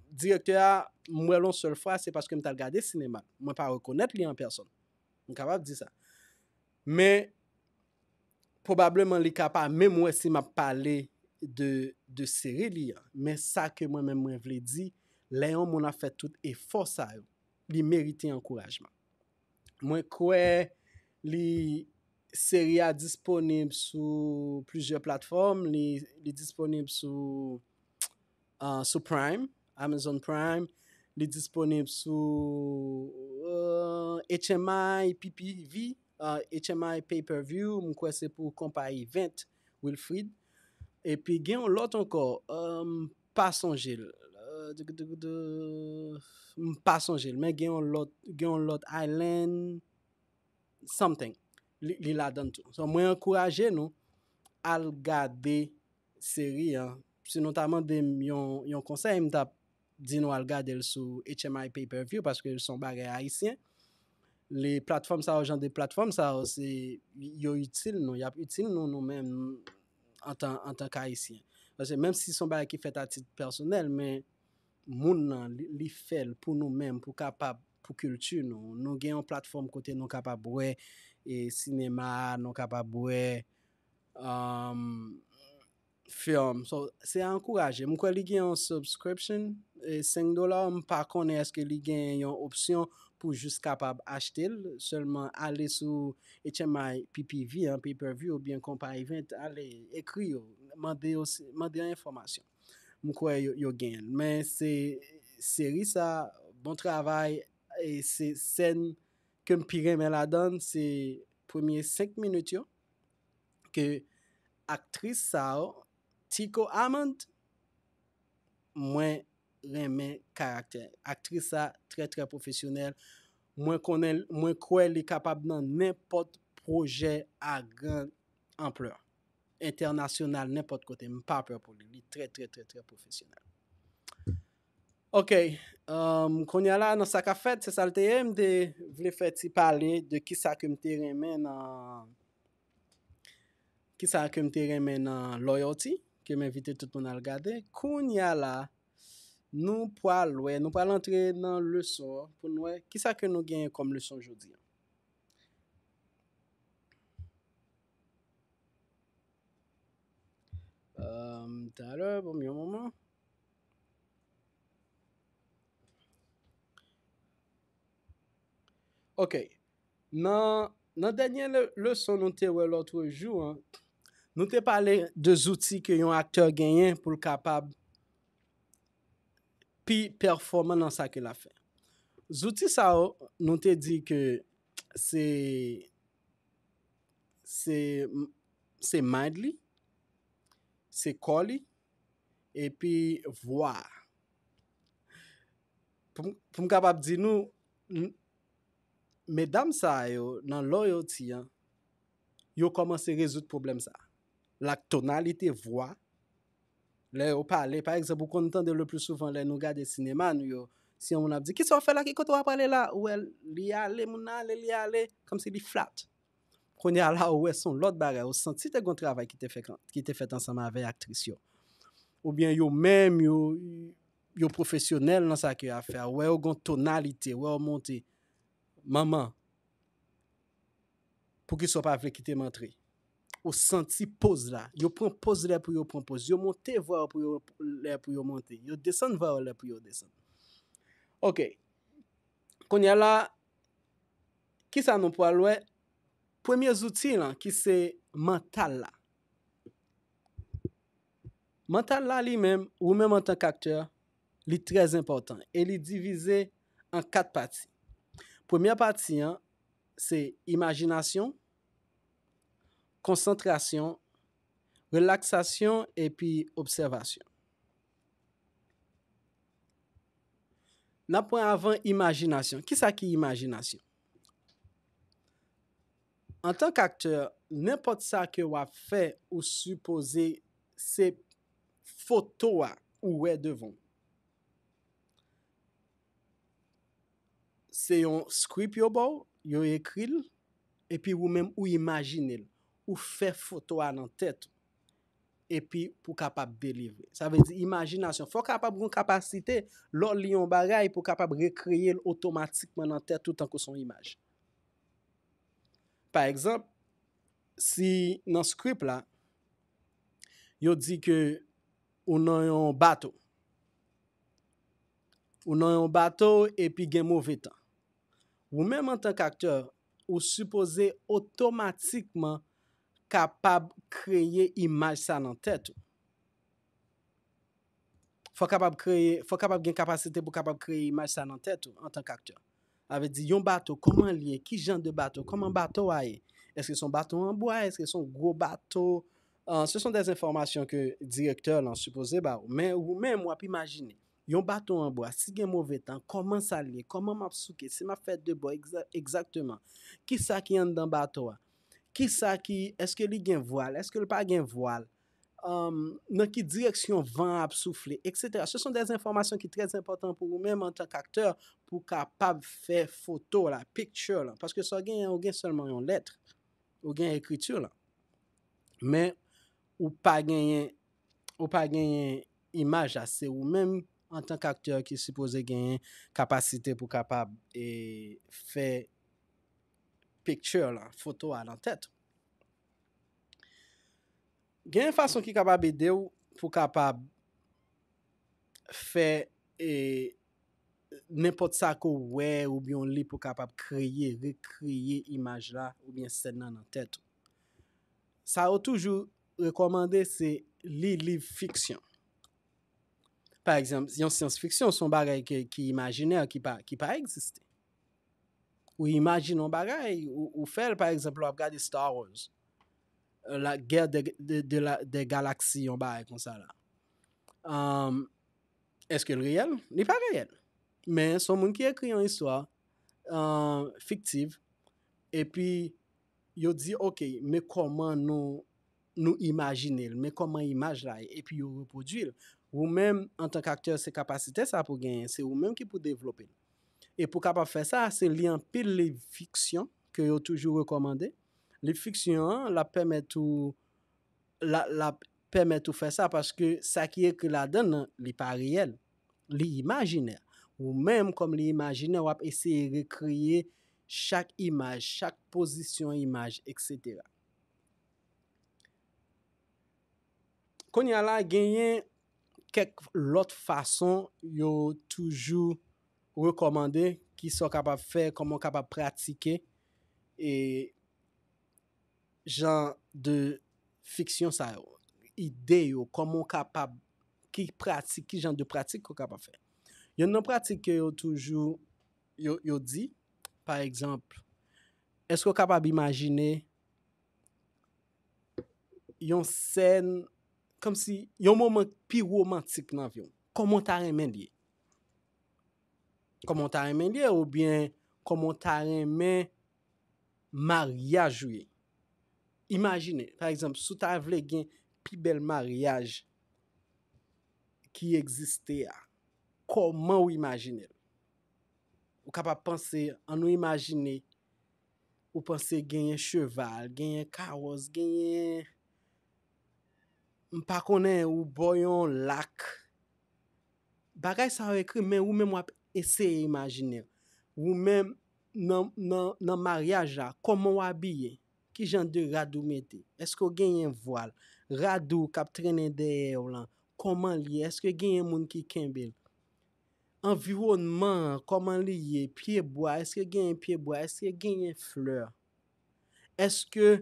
direktè a, m wè l yon sèl fwa, se paske m t al gade sinema. Mwen pa rekonèt li an pèsòn. M kapab di sa. Men, pwobableman, li ka pa menm wè si m ap pale de, de seri li an. Men sa ke mwen menm mwen vle di, lè yon moun ap fè tout efò sa yo, li merite ankourajman. Mwen kwè li, seri a disponib sou plizyè platfòm. Li, li disponib sou, ah, sou Prime, Amazon Prime. Li disponib sou, euh, H M I P P V, euh, H M I Pay Per View. M kwè se pou konpayi Vent, Wilfrid. Epi gen yon lòt ankò, euh, m pa sonje l. Euh, m pa sonje l, men gen yon lòt, gen yon lòt Island something. Li, li ladan tou. So, mwen ankouraje nou al gade seri an. Si nou ta mande m yon, yon konsèy, m t ap di nou al gade l sou H M I Pay-Per-View, paske l se yon bagay ayisyen. Li, platfòm sa yo, jan de platfòm sa yo, se, yo itil nou, y ap itil nou, nou menm, antan, antan k Ayisyen. Paske menm si se yon bagay ki fèt a tit pèsonèl, men moun nan, li, li fè l pou nou menm, pou kapab, pou kilti nou. Nou gen yon platfòm kote nou kapab wè, e, sinema, nou kapab wè, um, film. So, se a ankouraje. M kwè li gen yon subscription, e, senk dola. M pa konnen èske li gen yon opsyon pou jis kapab achte l. Sèlman ale sou H M I P P V, an, Pay-Per-View, oubyen Compa Event, ale ekri yo, mande yo, mande yo enfòmasyon. M kwè yo, yo gen l. Men se seri sa, bon travay, e se sèn ke m pi renmen ladan l, se premye senk minit yo, ke aktris sa yo, Tico Amand, mwen renmen karaktè. Aktris sa trè, trè pwofesyonèl. Mwen konnen, mwen kwè li kapab nan nenpòt pwojè a gran anplè, entènasyonal, nenpòt kote. M pa pè pou li. Li trè, trè, trè, trè pwofesyonèl. Ok, um, kounye a la, nan sa k ap fèt, se sa l te ye, m te vle fè ti pale de kisa ke m te renmen nan, kisa ke m te renmen nan Loyalty, ke m envite tout moun al gade. Kounye a la, nou pral wè, nou pral antre nan leson an pou n wè kisa ke nou genyen kòm leson jodi a. Um, talè, ban m yon moman. Ok. Nan, nan dènye le, leson nou te wè lòt jou an, nou te pale de zouti ke yon aktè genyen pou l kapab pi pèfòman nan sa ke l ap fè. Zouti sa yo, nou te di ke se, se, se mind li, se kò li, epi vwa. Pou m, pou m kapab di nou, n-, medam sa yo nan Loyalty an, yo kòmanse rezoud pwoblèm sa. Lak tonalite vwa, lè yo pale, pa egzanp, ou konn tande le pli souvan lè nou gade sinema nou yo, si yon moun ap di, "Kisa w fè la? Ki kote w ap ale la?" Ou wè li ale, moun nan ale, li ale, kòmsi li flat. Kounye a la, ou wè se yon lòt bagay, ou santi te gen yon travay ki te fèt, ki te fèt ansanm avè aktris yo. Oubyen yo menm, yo, yo pwofesyonèl nan sa ke y ap fè a. Ou wè yo gen yon tonalite, ou wè yo monte. Manman, poukisa w pa vle kite m antre? Ou santi poz la. Yo pran poz lè pou yo pran poz. Yo monte vwa yo pou yo, lè pou yo monte. Yo desann vwa yo lè pou yo desann. Ok. Kounye a la, kisa nou pral wè? Premye zouti lan, ki se mantal la. Mantal la li menm, ou menm antan k aktè, li trè enpòtan e li divize an kat pati. Premyè pati an, se imajinasyon, konsantrasyon, relaksasyon epi obsèvasyon. N ap pran avan imajinasyon. Kisa ki imajinasyon? Antan k aktè, nenpòt sa ke w ap fè, ou sipoze se foto a ou wè devan w. Se yon script yo ba w, yo ekri l, epi ou menm ou imajine l. Ou fè foto a nan tèt ou. Epi pou kapab delivre. Sa vle di imajinasyon. Fò w kapab gen yon kapasite, lè w li yon bagay, pou w kapab rekreye l otomatikman nan tèt ou tankou se yon imaj. Pa egzanp, si nan script la, yo di ke ou nan yon bato. Ou nan yon bato epi gen move tan. Ou menm antan k aktè, ou sipoze otomatikman kapab kreye imaj sa nan tèt ou. Fò w kapab kreye, fò w kapab gen kapasite pou w kapab kreye imaj sa nan tèt ou antan k aktè. Sa vle di, yon bato, kòman l ye? Ki jan de bato? Kòman bato a ye? Èske se yon bato an bwa? Èske se yon gwo bato? Ah, ce sont des informations que direktè lan sipoze ba ou. Men ou menm, w ap imajine. Yon bato an bwa, si gen move tan, kòman sa l ye? Kòman m ap souke? Si m ap fè de bò egza-, egzakteman? Kisa ki anndan bato a? Kisa ki, èske li gen vwal? Èske l pa gen vwal? um, nan ki direksyon van an ap soufle, et cetera. Ce sont des informations ki trè enpòtan pou ou menm antan k aktè, pou w kapab fè foto la, picture la. Paske sa w genyen, ou gen sèlman yon lèt, ou gen ekriti la. Men, ou pa genyen, ou pa genyen imaj la. Se ou menm, antan k aktè, ki sipoze genyen kapasite pou kapab e, fè picture la, foto a nan tèt. Gen yon fason ki kapab ede w pou kapab fè e, nenpòt sa ke w wè oubyen w li pou kapab kreye, rekreye imaj la oubyen sèn nan nan tèt ou. Sa yo toujou rekòmande se li liv fiksyon. Pa egzanp, yon syans fiksyon se yon bagay ke, ki imajinè, ki pa, ki pa egziste. Ou imajine yon bagay, ou, ou fè l, pa egzanp, w ap gade Star Wars, euh, la guerre de, de, de la, des galaxies, yon bagay konsa la. Um, èske l reyèl? Li pa reyèl. Men se yon moun ki ekri yon istwa uh, fiktiv, epi yo di, ok, men kòman nou, nou imajine l, men kòman imaj la ye, epi yo repwodui l. Ou menm, antan k aktè, se kapasite sa pou genyen, se ou menm ki pou devlope l. E pou kapab fè sa, se li anpil liv fiksyon ke yo toujou rekòmande. Liv fiksyon an, l ap pèmèt ou, l a- l ap pèmèt ou fè sa paske sa ki ekri ladan l nan, li pa reyèl. Li imajinè. Ou menm, kòm li imajinè, w ap eseye rekreye chak imaj, chak pozisyon imaj, et cetera. Kounye a la, genyen kèk lòt fason yo toujou rekòmande, ki sa w kapab fè, kòman w kapab pratike e jan de fiksyon sa yo, ide yo, kòman w kapab, ki pratik, ki jan de pratik ke w kapab fè. Youn nan pratik ke yo toujou, yo, yo di, pa egzanp, èske w kapab imajine yon sèn, kòmsi yon moman pi womantik nan vi w? Kòman w ta renmen l ye? Kòman w ta renmen l ye? Oubyen kòman w ta renmen maryaj ou ye? Imajine, pa egzanp, si w ta vle gen pi bèl maryaj ki egziste a, kòman w imajine l? Ou kapab panse, ann nou imajine, ou panse genyen cheval, genyen kawòs, genyen, m pa konnen, ou bò yon lak. Bagay sa yo ekri, men ou menm w ap eseye imajine. Ou menm, nan, nan, nan maryaj la, kòman w abiye? Ki jan de rad ou mete? Èske w genyen vwal? Rad ou k ap trennen dèyè w lan, kòman l ye? Èske genyen moun ki kenbe l? Anviwònman an, kòman li ye? Pyebwa, èske genyen pyebwa? Èske genyen flè? Èske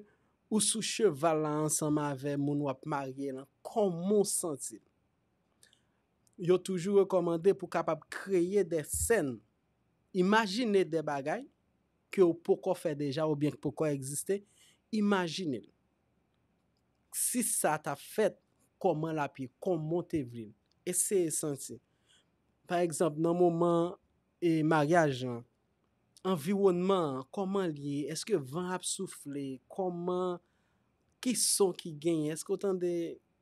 ou sou cheval la ansanm avè moun w ap marye lan? Kòman w santi l? Yo toujou rekòmande pou kapab kreye de sèn. Imajine de bagay ke w poko fè deja oubyen k poko egziste. Imajine l. Si sa t ap fèt, kòman l ap ye? Kòman w te vle l? Eseye santi. Pa egzanp, nan moman e, maryaj lan, anviwònman an, kòman l ye? Èske van ap soufle? Kòman, ki son ki genyen? Èske w tande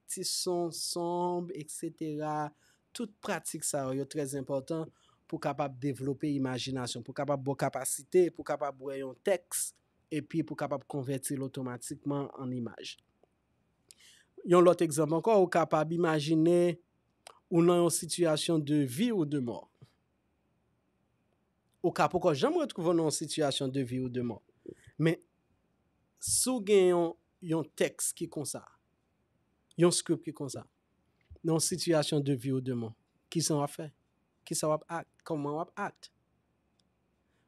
ti son sonb, et cetera? Tout pratik sa yo, yo trè enpòtan pou kapab devlope imajinasyon, pou kapab ba w kapasite, pou kapab wè yon tèks, epi pou kapab konvèti l otomatikman an imaj. Yon lòt egzanp ankò, ou kapab imajine ou nan yon sitiyasyon de vi ou de mò. Ou ka poko janm retwouve w nan yon sitiyasyon de vi ou de mò. Men, si w gen yon, yon tèks ki konsa, yon script ki konsa, nan yon sitiyasyon de vi ou de mò, kisa w ap fè? Kisa w ap act? Kòman w ap act?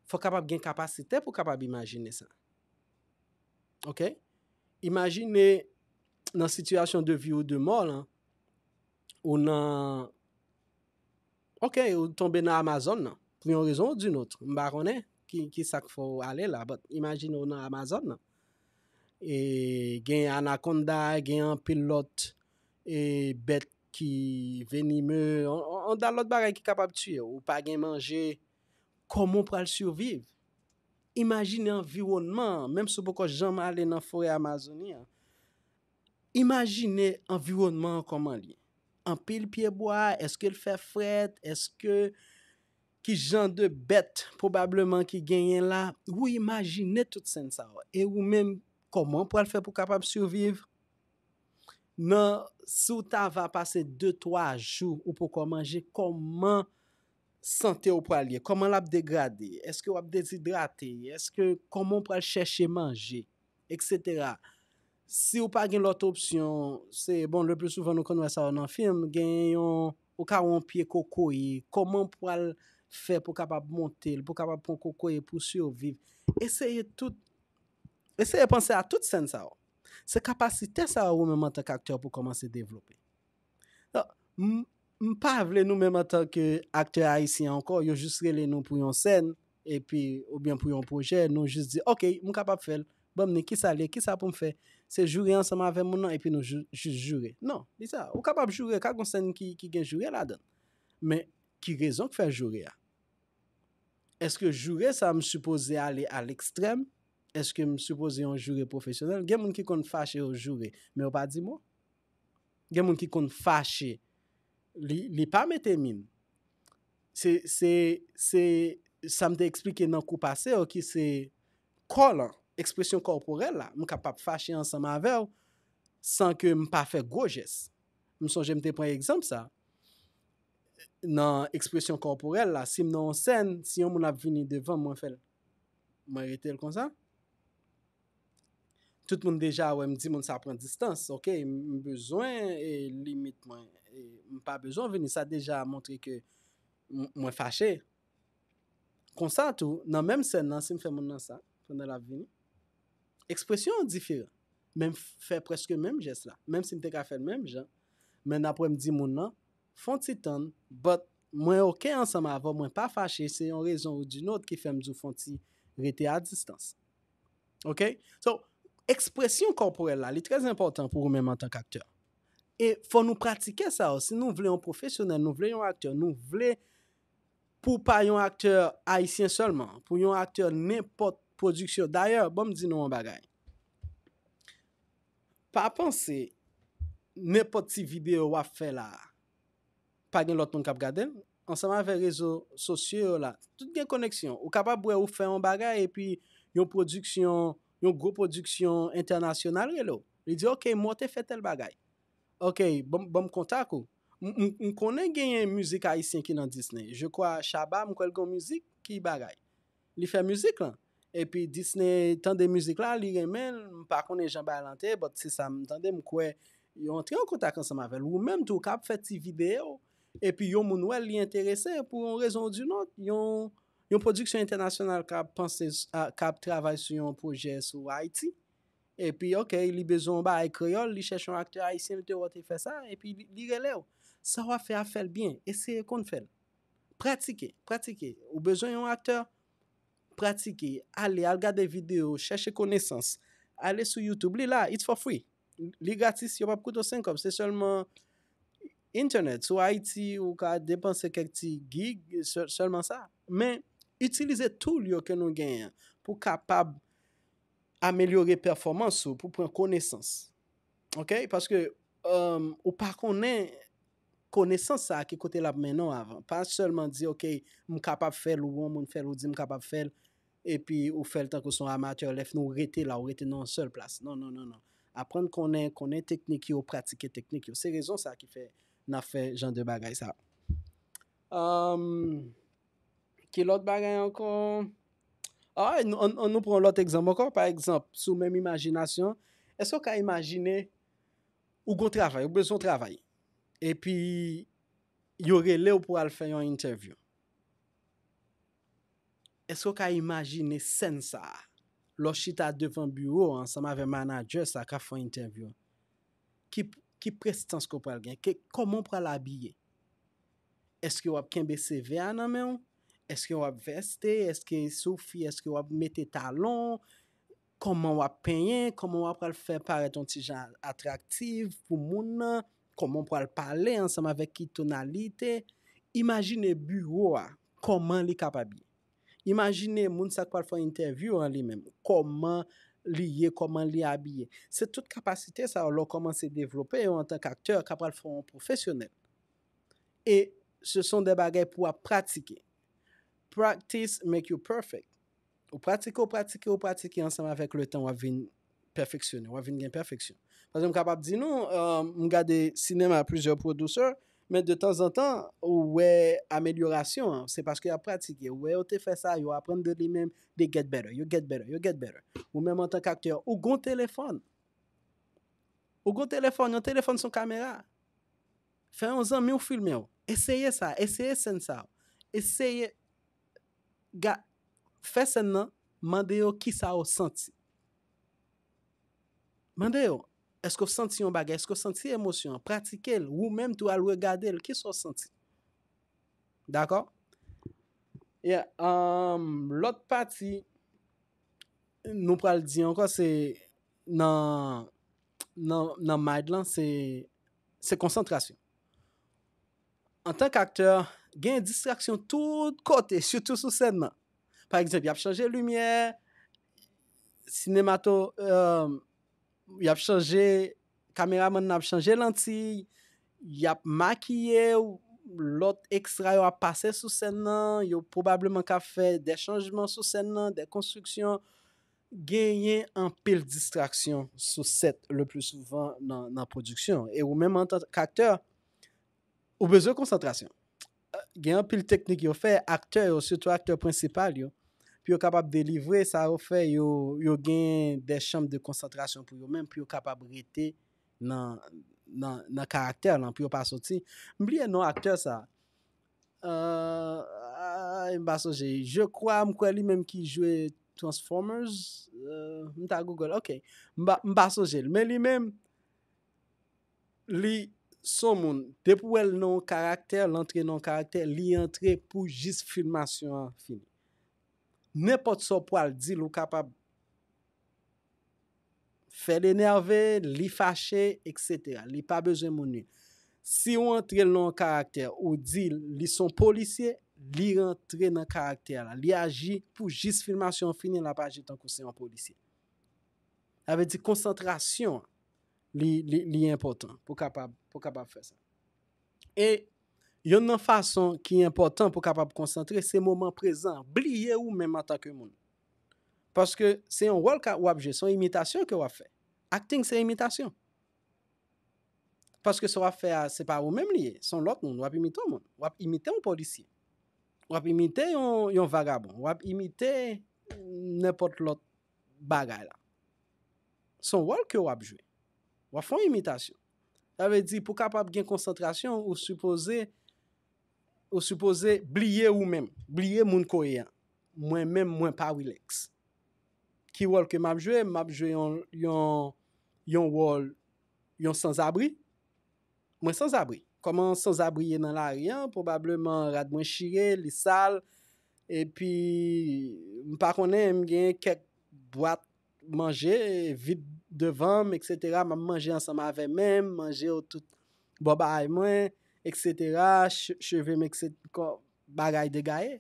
Fò w kapab gen kapasite pou w kapab imajine sa. Ok? Imajine nan sitiyasyon de vi ou de mò lan, ou nan, ok, ou tonbe nan Amazon nan, pou yon rezon ou di yon lòt. M pa konnen ki, ki sa k fè w ale la, but imajine ou nan Amazon nan. E gen anakonda, gen anpil lòt e bèt ki venime, on, on, on da lòt bagay ki kapab tiye w. Ou pa gen manje, kòman w pral siviv? Imajine anviwònman an, menm si w poko janm ale nan forè Amazoni an. Imajine anviwònman an kòman l ye. Anpil pyebwa, èske l fè frèt, èske ki jan de bèt pwobableman ki genyen la, ou imajine tout sèn sa yo. E ou menm, kòman w pral fè pou kapab siviv? Nan, si w ta va pase de twa jou ou poko manje, kòman sante w pral ye? Kòman l ap degrade? Èske w ap dezidrate? Èske, kòman w pral chèche manje? Eksetera. Si w pa gen lòt opsyon, se, bon, le pli souvan nou konn wè sa yo nan fim, gen yon, ou ka wè yon pye kokoye, kòman w pral fè pou kapab monte l, pou kapab pran kokoye pou siviv? Eseye tout, eseye panse a tout sèn sa yo. Se kapasite sa yo ou menm antank aktè pou kòmanse devlope. M pa vle nou menm antank aktè ayisyen ankò, yo jis rele nou pou yon sèn, epi, oubyen pou yon pwojè, nou jis di, ok, m kapab fè l, ban m ni kisa l ye, kisa pou m fè? Se joure ansanm avè moun nan, epi nou jis joure. Non, li sa, ou kapab joure, ka gon sèn ki, ki gen joure ladan l. Men, ki rezon k fè joure a? Èske joure sa m sipoze ale a lekstrèm? Èske m sipoze yon joure pwofesyonèl? Gen moun ki konn fache yo joure, men yo pa di mo. Gen moun ki konn fache, li, li pa mete min. Se, se, se sa m te eksplike nan kou pase yo ki se kò lan, ekspresyon kòporèl la. M kapab fache ansanm avè w san ke m pa fè gwo jès. M sonje m te pran egzanp sa nan ekspresyon kòporèl la. Si m nan yon sèn, si yon moun ap vini devan m, mwen fè l. Mwen rete l konsa. Tout moun deja wè m di moun sa pran distans, ok? M bezwen e, limit mwen. E, m pa bezwen vini, sa deja montre ke mwen fache. Konsa tou, nan menm sèn nan, si m fè moun nan sa, pandan l ap vini, ekspresyon an diferan. Men m fè prèske menm jès la. Menm si m te ka fè l menm jan, men n ap wè m di moun nan, fè yon ti tann, but mwen ok ansanm avè w, mwen pa fache, se yon rezon ou di nòt ki fè m di w fè yon ti rete a distans. Ok? So, ekspresyon kòporèl la, li trè enpòtan pou ou menm antank aktè. E fò nou pratike sa yo. Si nou vle yon pwofesyonèl, nou vle yon aktè, nou vle pou pa yon aktè ayisyen sèlman, pou yon aktè nenpòt pwodiksyon. Dayè, ban m di nou yon bagay. Pa panse nenpòt ti videyo w ap fè la a, pa gen lòt moun k ap gade l. Ansanm avè rezo sosyo yo la, tout gen koneksyon. Ou kapab wè ou fè yon bagay epi yon pwodiksyon, yon gwo pwodiksyon entènasyonal rele w. Li di, ok, m wè w te fè tèl bagay. Ok, ban m kontak ou. M konnen genyen mizik ayisyen ki nan Disney. Je crois Shabba, m kwè l gen yon mizik ki bagay. Li fè mizik lan. Epi Disney tande mizik la, li renmen l, m pa konnen jan bagay lan te ye, but se sa m tande, m kwè yo antre an kontak ansanm avè l. Ou menm tou, w ka ap fè ti videyo, epi yon moun wè l, li enterese, pou yon rezon ou di yon lòt, yon, yon pwodiksyon entènasyonal ka ap panse, ka ap travay sou yon pwojè sou Ayiti. Epi, ok, li bezwen yon bagay kreyòl, li chèche yon aktè ayisyen, li te wè w te fè sa, epi li, li rele w. Sa w ap fè a, fè l byen, eseye konn fè l. Pratike, pratike. Ou bezwen yon aktè? Pratike. Ale, al gade videyo, chèche konesans. Ale sou YouTube, li la, it's for free. Li gratis, yo p ap koute w senk kòb. Se sèlman entènèt. Sou Ayiti, ou ka depanse kèk ti gig, sèlman sa. Men, itilize tool yo ke nou genyen pou kapab amelyore pèfòmans ou, pou pran konesans. Ok? Paske ou pa konnen konesans sa a ki kote l ap mennen w avan. Pa sèlman di, ok, m kapab fè l, ou yon moun fè l, ou di m kapab fè l, epi ou fè l tankou se yon amatè, lè fini ou rete la, ou rete nan yon sèl plas. Non, non, non, non. Aprann konnen, konnen teknik yo, pratike teknik yo. Se rezon sa ki fè n ap fè jan de bagay sa. Ki lòt bagay ankò? Ann nou pran yon lòt egzanp ankò. Pa egzanp, sou menm imajinasyon, èske w ka imajine ou gon travay, ou bezwen yon travay, epi yo rele w pou al fè yon entèvyou? Èske w ka imajine sèn sa a? Lè w chita devan biwo a ansanm avè manadjè sa a k ap fè yon entèvyou, ki, ki prestans ke w pral gen? Kòman w pral abiye? Èske w ap kenbe CV a nan men w? Èske w ap veste? Èske si w fi, èske w ap mete talon? Kòman w ap penyen? Kòman w ap pral fè parèt yon ti jan atraktif pou moun nan? Kòman w pral pale ansanm avèk ki tonalite? Imajine biwo a, kòman li kapab ye. Imajine moun sa k pral fè entèvyou an li menm, kòman li ye, kòman li abiye. Se tout kapasite sa yo, lè w kòmanse devlope yo antank aktè, k ap pral fè w yon pwofesyonèl. E ce sont des bagay pou w ap pratike. Practice make you perfect. Ou pratike, ou pratike, ou pratike, ansanm avèk letan, w ap vin pèfeksyone, w ap vin gen pèfeksyon. Paske m kapab di nou, euh, m gade sinema plizyè pwodisè, men de tanzantan, ou wè amelyorasyon an. Se paske y ap pratike. Ou wè yo te fè sa, yo aprann de li menm, they get better, yo get better, yo get better. Ou menm antank aktè, ou gon telefòn. Ou gon telefòn, yon telefòn se yon kamera. Fè yon zanmi w filme w. Eseye sa, eseye sèn sa. Eseye ga, fè sèn nan, mande yo kisa yo santi. Mande yo, èske w santi yon bagay, èske w santi emosyon an? Pratike l, ou menm tou al regade l, kisa w santi. Dakò? Yeah, um, lòt pati, nou pral di ankò, se nan, nan, nan mind lan, se, se konsantrasyon. Antank aktè, gen distraksyon tout kote, sitou sou sèn nan. Pa egzanp, y ap chanje limyè, sinemato, euh, y ap chanje, kameramann nan ap chanje lantiy, y ap makiye w, lòt ekstra yo ap pase sou sèn nan, yo pwobableman ka fè de chanjman sou sèn nan, de konstriksyon. Genyen anpil distraksyon sou sèt le pli souvan nan, nan pwodiksyon. E ou menm antank aktè, ou bezwen konsantrasyon. Gen anpil teknik yo fè, aktè yo, sitou aktè prensipal yo, pou yo kapab delivre sa yo fè, yo, yo gen de chanm de konsantrasyon pou yo menm, pou yo kapab rete nan, nan, nan karaktè lan, pou yo pa soti. M bliye non aktè sa. Euh, ay, m pa sonje. Je crois, m kwè li menm ki jwe Transformers. Euh, m ta Google. Ok. M pa, m pa sonje l. Men li menm, li son moun. Depi w wè l nan yon karaktè, l antre nan yon karaktè, li antre pou jis filmasyon an fini. Nenpòt sa w pral di l, ou kapab fè l enève, li fache, et cetera. Li pa bezwen moun li. Si w antre l nan yon karaktè, ou di l li se yon polisye, li rantre nan karaktè la. Li aji pou jis filmasyon an fini, l ap aji tankou se yon polisye. Sa vle di konsantrasyon an, li, li, li enpòtan pou kapab, pou kapab fè sa. E yonn nan fason ki enpòtan pou kapab konsantre, se moman prezan. Bliye ou menm antanke moun. Paske se yon wòl ka, w ap jwe, se yon imitasyon ke w ap fè. Acting se imitasyon. Paske sa w ap fè a, se pa ou menm li ye, se yon lòt moun, w ap imite yon moun, w ap imite yon polisye, w ap imite yon, yon vagabon, w ap imite nenpòt lòt bagay la. Se yon wòl ke w ap jwe. W ap fè yon imitasyon. Sa vle di, pou kapab gen konsantrasyon, ou sipoze, ou sipoze bliye ou menm, bliye moun ke w ye an. Mwen menm, mwen pa Wilex. Ki wòl ke m ap jwe? M ap jwe yon, yon, yon wòl, yon sanzabri. Mwen sanzabri. Kòman sanzabri ye nan lari an? Pwobableman rad mwen chire, li sal, epi m pa konnen, m gen kèk bwat manje vid devan m, et cetera. M ap manje ansanm avè men m, manje yo tout bò bagay mwen, et cetera. Che-, cheve m, et cetera. Kò-, bagay degaye.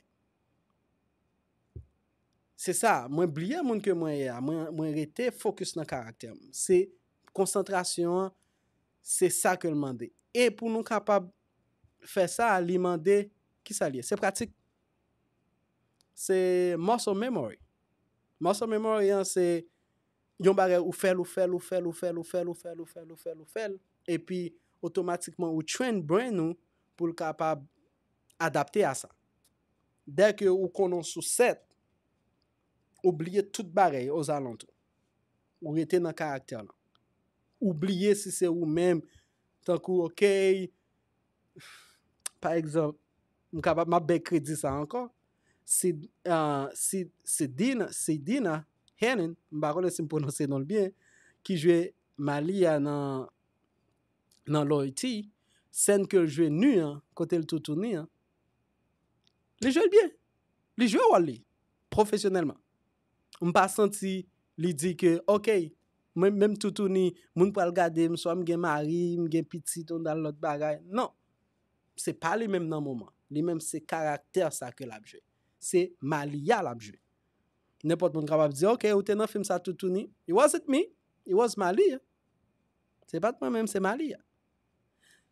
Se sa, mwen bliye moun ke mwen ye a, mwen, mwen rete fokis nan karaktè m. Se konsantrasyon an, se sa ke l mande. E pou nou kapab fè sa, li mande, kisa l ye? Se pratik. Se muscle memory. Muscle memory an, se yon bagay ou fè l, ou fè l, ou fè l, epi otomatikman ou train brain ou pou l kapab adapte a sa. Dèke ou konnen w sou sèt, ou bliye tout bagay ozalantou. Ou rete nan karaktè lan. Ou bliye si se ou menm, tankou, ok, pa egzanp, m kapab, m ap bay kredi sa ankò. Si, ah, si, Sidina, Sidina Henin, m pa konnen si m pwononse non l byen, ki jwe Malia nan, nan Loyalty, sèn ke l jwe nu an, kote l toutouni an, li jwe l byen. Li jwe wòl li, pwofesyonèlman. M pa santi li di ke, ok, mwen menm toutouni, moun pral gade m, swa m gen mari, m gen pitit, yon dal lòt bagay. Non. Se pa li menm nan moman. Li menm se karaktè sa ke l ap jwe. Se Malia l ap jwe. Nenpòt moun kapab di, "Ok, ou te nan fim sa toutouni." It wasn't me. It was Malia. Se pa t mwen menm, se Malia.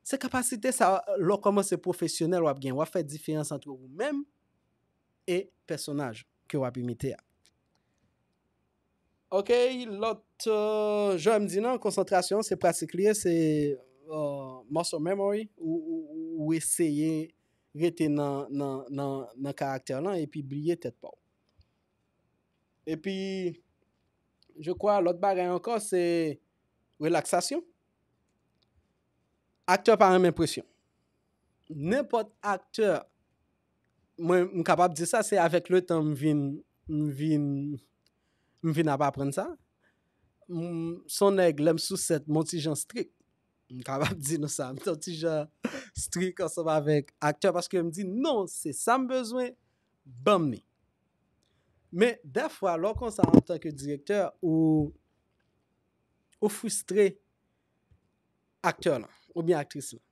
Se kapasite sa, lè w kòmanse pwofesyonèl, w ap gen, w ap fè diferans ant ou menm e pèsonaj ke w ap imite a. Ok, lòt, euh, jan m di nan konsantrasyon, se pratik li ye, se euh, muscle memory, ou, ou, ou eseye rete nan, nan, nan, nan karaktè lan epi bliye tèt pa w. Epi, je crois, lòt bagay ankò, se relaksasyon. Aktè pa renmen presyon. Nenpòt aktè, mwen, m kapab di sa, se avèk letan m vin, m vin, m vin ap aprann sa. M, s on nèg, lè m sou sèt, m on ti jan strik. M kapab di nou sa, m t on ti jan strik ansanm avèk aktè, paske m di, "Non, se sa m bezwen, ban m li." Men, dèfwa, lè w konsa antanke direktè, ou, ou fristre aktè lan, oubyen aktris lan.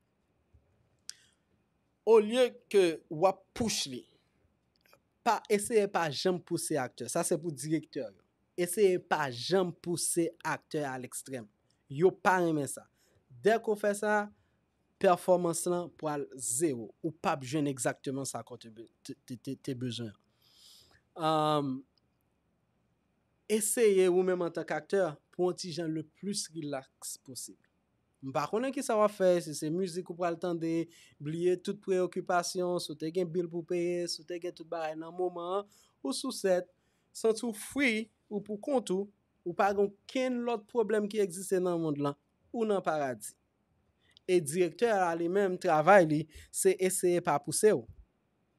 Olye ke w ap pouch li, pa, eseye pa janm pouse aktè. Sa se pou direktè yo. Eseye pa janm pouse aktè a lekstrèm. Yo pa renmen sa. Dèke w fè sa, pèfòmans lan pral zewo. Ou p ap jwenn egzakteman sa ke w te be-, te, te, te, te bezwen an. Um, eseye ou menm antanke aktè pou yon ti jan le plis rilaks posib. M pa konnen kisa w ap fè, si se mizik ou pral tande, bliye tout preyokipasyon, si w te gen bil pou peye, si w te gen tout bagay nan moman an, ou sou sèt, santi w free, ou pou kont ou, ou pa gen okenn lòt pwoblèm ki egziste nan mond lan, ou nan paradi. E direktè a li menm, travay li, se eseye pa pouse w.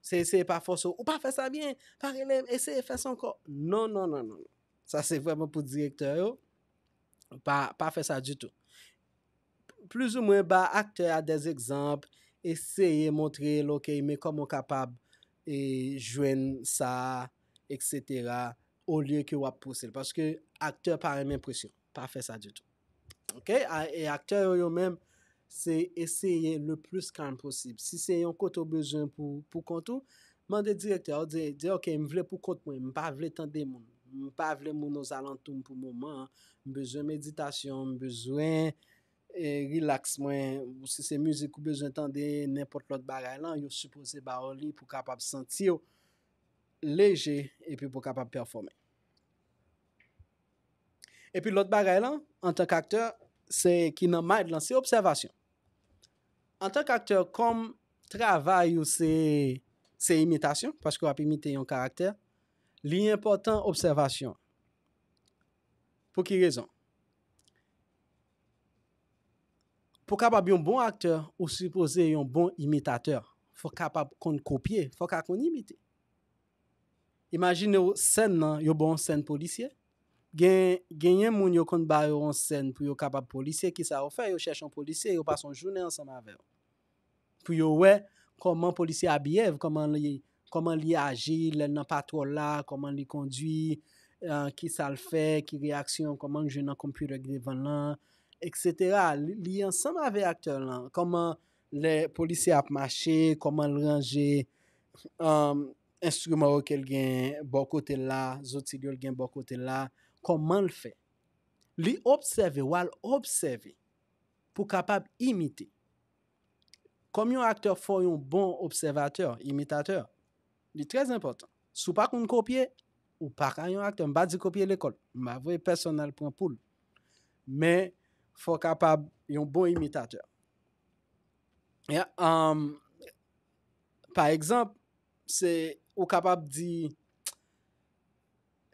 Se eseye pa fòse w. Ou pa fè sa byen, pa rele, eseye fè sa ankò. Non, non, non, non. Sa se vrèman pou direktè yo. Pa, pa fè sa ditou. Plizoumwen ba aktè a dè egzanp, eseye montre l, ok, men kòman w kapab e, jwenn sa, etsetera, olye ke w ap pouse l. Paske aktè pa renmen presyon. Pa fè sa ditou. Ok? A, e aktè yo, yo menm, se eseye le plis kalm posib. Si se yon kote w bezwen pou, pou kont ou, mande direktè a, ou di, di, ok, m vle pou kont mwen, m pa vle tande moun. M pa vle moun ozalantou m pou moman an. M bezwen meditasyon, m bezwen e, rilaks mwen, si se mizik ou bezwen tande, nenpòt lòt bagay lan, yo sipoze ba w li pou w kapab santi w leje epi pou w kapab pèfòme. Epi lòt bagay lan, antanke aktè, se ki nan mind lan, se obsèvasyon. Antanke aktè, kòm travay ou se, se imitasyon, paske w ap imite yon karaktè, li enpòtan obsèvasyon. Pou ki rezon? Pou w kapab yon bon aktè, ou sipoze yon bon imitatè. Fò w kapab konn kopye, fò w ka konn imite. Imajine w sèn nan, yo ba w yon sèn polisye. Gen, genyen moun yo konn ba yo yon sèn pou yo kapab polisye, kisa yo fè? Yo chèche yon polisye, yo pase yon jounen ansanm avè l. Pou yo wè kòman polisye a bihave, kòman li, kòman li aji lè l nan patwòl la, kòman li kondui, eh, kisa l fè, ki reyaksyon, kòman l jwe nan konpitè ki devan l lan, etsetera. Li, li ansanm avè aktè lan, kòman lè polisye ap mache, kòman l ranje, um, enstriman yo ke l gen bò kote l la, zoti yo l gen bò kote l la, kòman l fè. Li obsève, w al obsève pou kapab imite. Kòm yon aktè, fò w yon bon obsèvatè, imitatè. Li trè enpòtan. Si w pa konn kopye, ou pa ka yon aktè. M pa di kopye lekòl. M pa voye pèsonn al pran poul. Men, fò w kapab yon bon imitatè. Ya, um, pa egzanp, se, ou kapab di,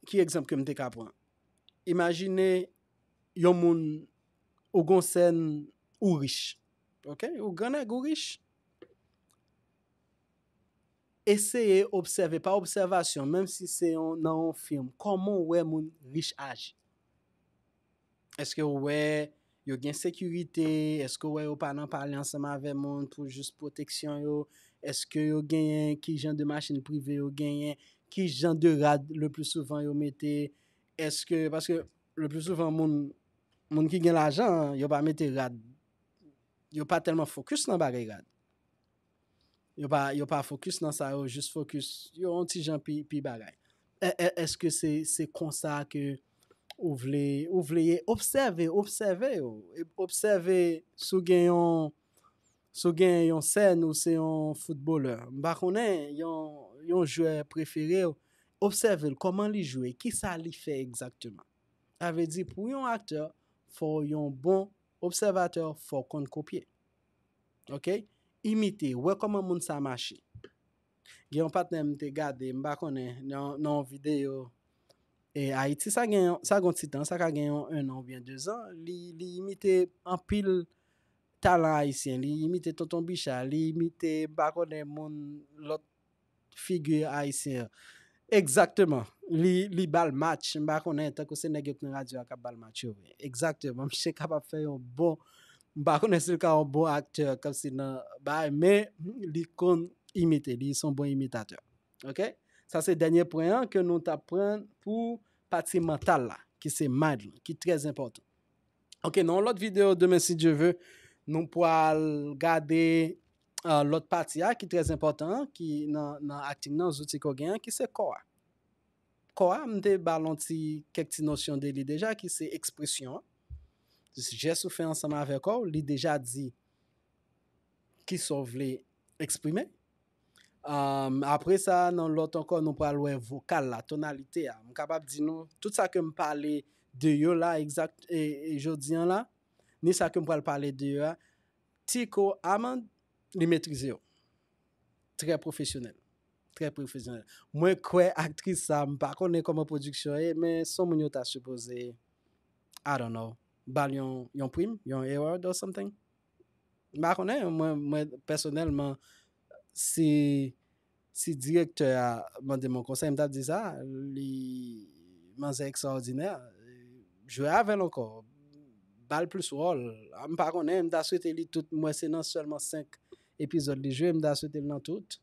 ki egzanp ke m te ka pran? Imajine yon moun, ou gon sèn, ou rich. Ok? Ou grannèg, ou rich. Eseye obsève, pa obsèvasyon, menm si se yon, nan yon fim, kòman w wè moun rich aji? Èske w wè yo gen sekirite? Èske w wè yo pa nan pale ansanm avè moun pou jis pwoteksyon yo? Èske yo genyen, ki jan de machin prive yo genyen? Ki jan de rad le pli souvan yo mete? Èske, paske le pli souvan moun, moun ki gen lajan, yo pa mete rad, yo pa tèlman fokis nan bagay rad. Yo pa, yo pa fokis nan sa, yo jis fokis, yo yon ti jan pi, pi bagay. è- è- èske se se konsa ke ou vle ou vle ye? Obsève, obsève yo. Obsève si w gen yon si w gen yon sèn ou se yon foutbolè, m pa konnen, yon yon jwè prefere w, obsève l, kòman li jwe, kisa li fè egzakteman. Sa vle di pou yon aktè, fò w yon bon obsèvatè, fò w konn kopye. Ok? Imite, wè kòman moun sa mache. Gen yon patnè m te gade, m pa konnen, nan nan yon videyo e Ayiti, sa gen sa gen yon ti tan, sa ka gen yon ennan oubyen dezan, li li imite anpil talan ayisyen, li imite Tonton Bicha, li imite m pa konnen moun lòt figi ayisyen an. Egzakteman. Li li ba l match, m pa konnen, tankou se nèg yo k nan radyo a k ap ba l match yo vre. Egzakteman. Misye kapab fè yon bon, m pa konnen si l ka yon bon aktè kòmsi nan bagay, men li konn imite, li se yon bon imitatè. Ok? Sa se dènye pwen an ke nou t ap pran pou pati mantal la, ki se mind lan, ki trè enpòtan. Ok, nan yon lòt videyo demen si Dye ve, nou pral gade uh, lòt pati a ki trè enpòtan ki nan, nan acting nan, zouti ke w gen an, ki se kò a. Kò a, m te ba l yon ti kèk ti nosyon de li deja, ki se ekspresyon an. Jès ou fè ansanm avè kò w, li deja di kisa w vle eksprime. Um, apre sa, nan lòt ankò, nou pral wè vokal la, tonalite a. M kapab di nou, tout sa ke m pale de yo la, egzak, e, e jodi an la, ni sa ke m pral pale de yo a, Tico Amand, li metrize yo. Trè pwofesyonèl. Trè pwofesyonèl. Mwen kwè aktris sa, m pa konnen kòman pwodiksyon ye, men se yon moun yo ta sipoze, I don't know, ba l yon, yon prim, yon award or something. M pa konnen, mwen, mwen pèsonèlman, si, si direktè a mande m yon konsèy, m t ap di sa, li manzè ekstraòdinè, jwe avè l ankò, ba l plis wòl. M pa konnen, m ta swete li tout, m wè se nan sèlman senk epizòd li jwe, m ta swete l nan tout.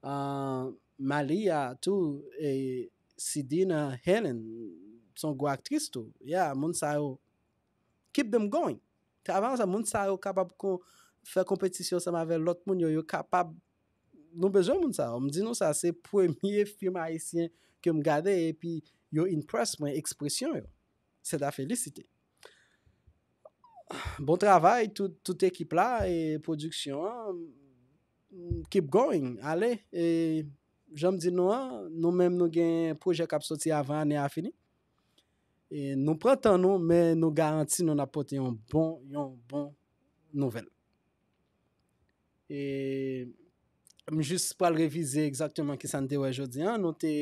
Ah, Malia tou, e Sidina Helen, se yon gwo aktris tou. Yeah, moun sa yo, keep them going. Travay ansanm, moun sa yo kapab kon, fè konpetisyon ansanm avè lòt moun yo, yo kapab, nou bezwen moun sa yo. M di nou sa, se premye fim ayisyen ke m gade, epi yo impress mwen, ekspresyon yo. Se ta felisite. Bon travay, tout, tout ekip la, e pwodiksyon an, keep going, ale, e jan m di nou an, nou menm nou gen pwojè k ap soti avan ane a fini. E nou pran tan nou, men nou garanti nou n ap pote yon bon, yon bon nouvèl. E m jis pral revize egzakteman kisa n te wè jodi an. Nou te,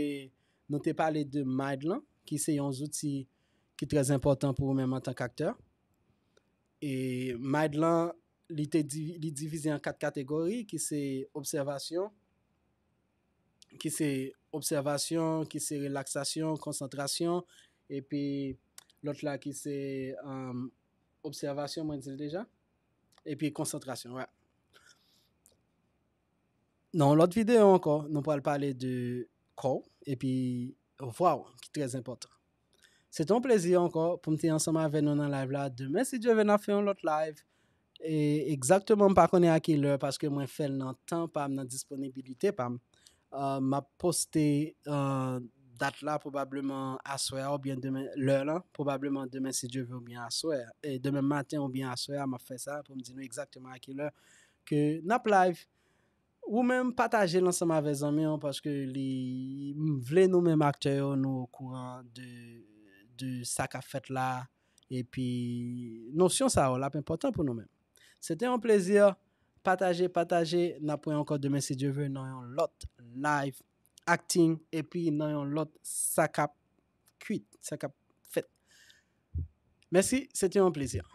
nou te pale de mind lan, ki se yon zouti ki trè enpòtan pou ou menm antank aktè. E mind lan, li te di, li divize an kat kategori, ki se obsèvasyon, ki se obsèvasyon, ki se relaksasyon, konsantrasyon, epi lòt la ki se um, obsèvasyon, mwen di l deja, epi konsantrasyon, wè. Nan yon lòt videyo ankò, nou pral pale de kò w epi vwa w, ki trè enpòtan. Se te yon plezi ankò pou m te ansanm avè nou nan live la. Demen, si Dye vle, n ap fè yon lòt live. E egzakteman, m pa konnen a ki lè, paske mwen fè l nan tan pa m, nan disponibilite pa m. Uh, m ap poste uh, dat la pwobableman aswè a oubyen demen, lè lan, pwobableman demen, si Dye vle, oubyen aswè. E demen maten oubyen aswè a, m ap fè sa pou m di nou egzakteman a ki lè ke n ap live. Ou menm, pataje l ansanm avè zanmi w, paske li, m vle nou menm aktè yo, nou okouran de, de sa k ap fèt la, epi nosyon sa yo, l ap enpòtan pou nou menm. Se te yon plezi, pataje, pataje, n ap wè ankò demen si Dye vle nan yon lòt live acting, epi nan yon lòt sa k ap kwit, sa k ap fèt. Mèsi, se te yon plezi.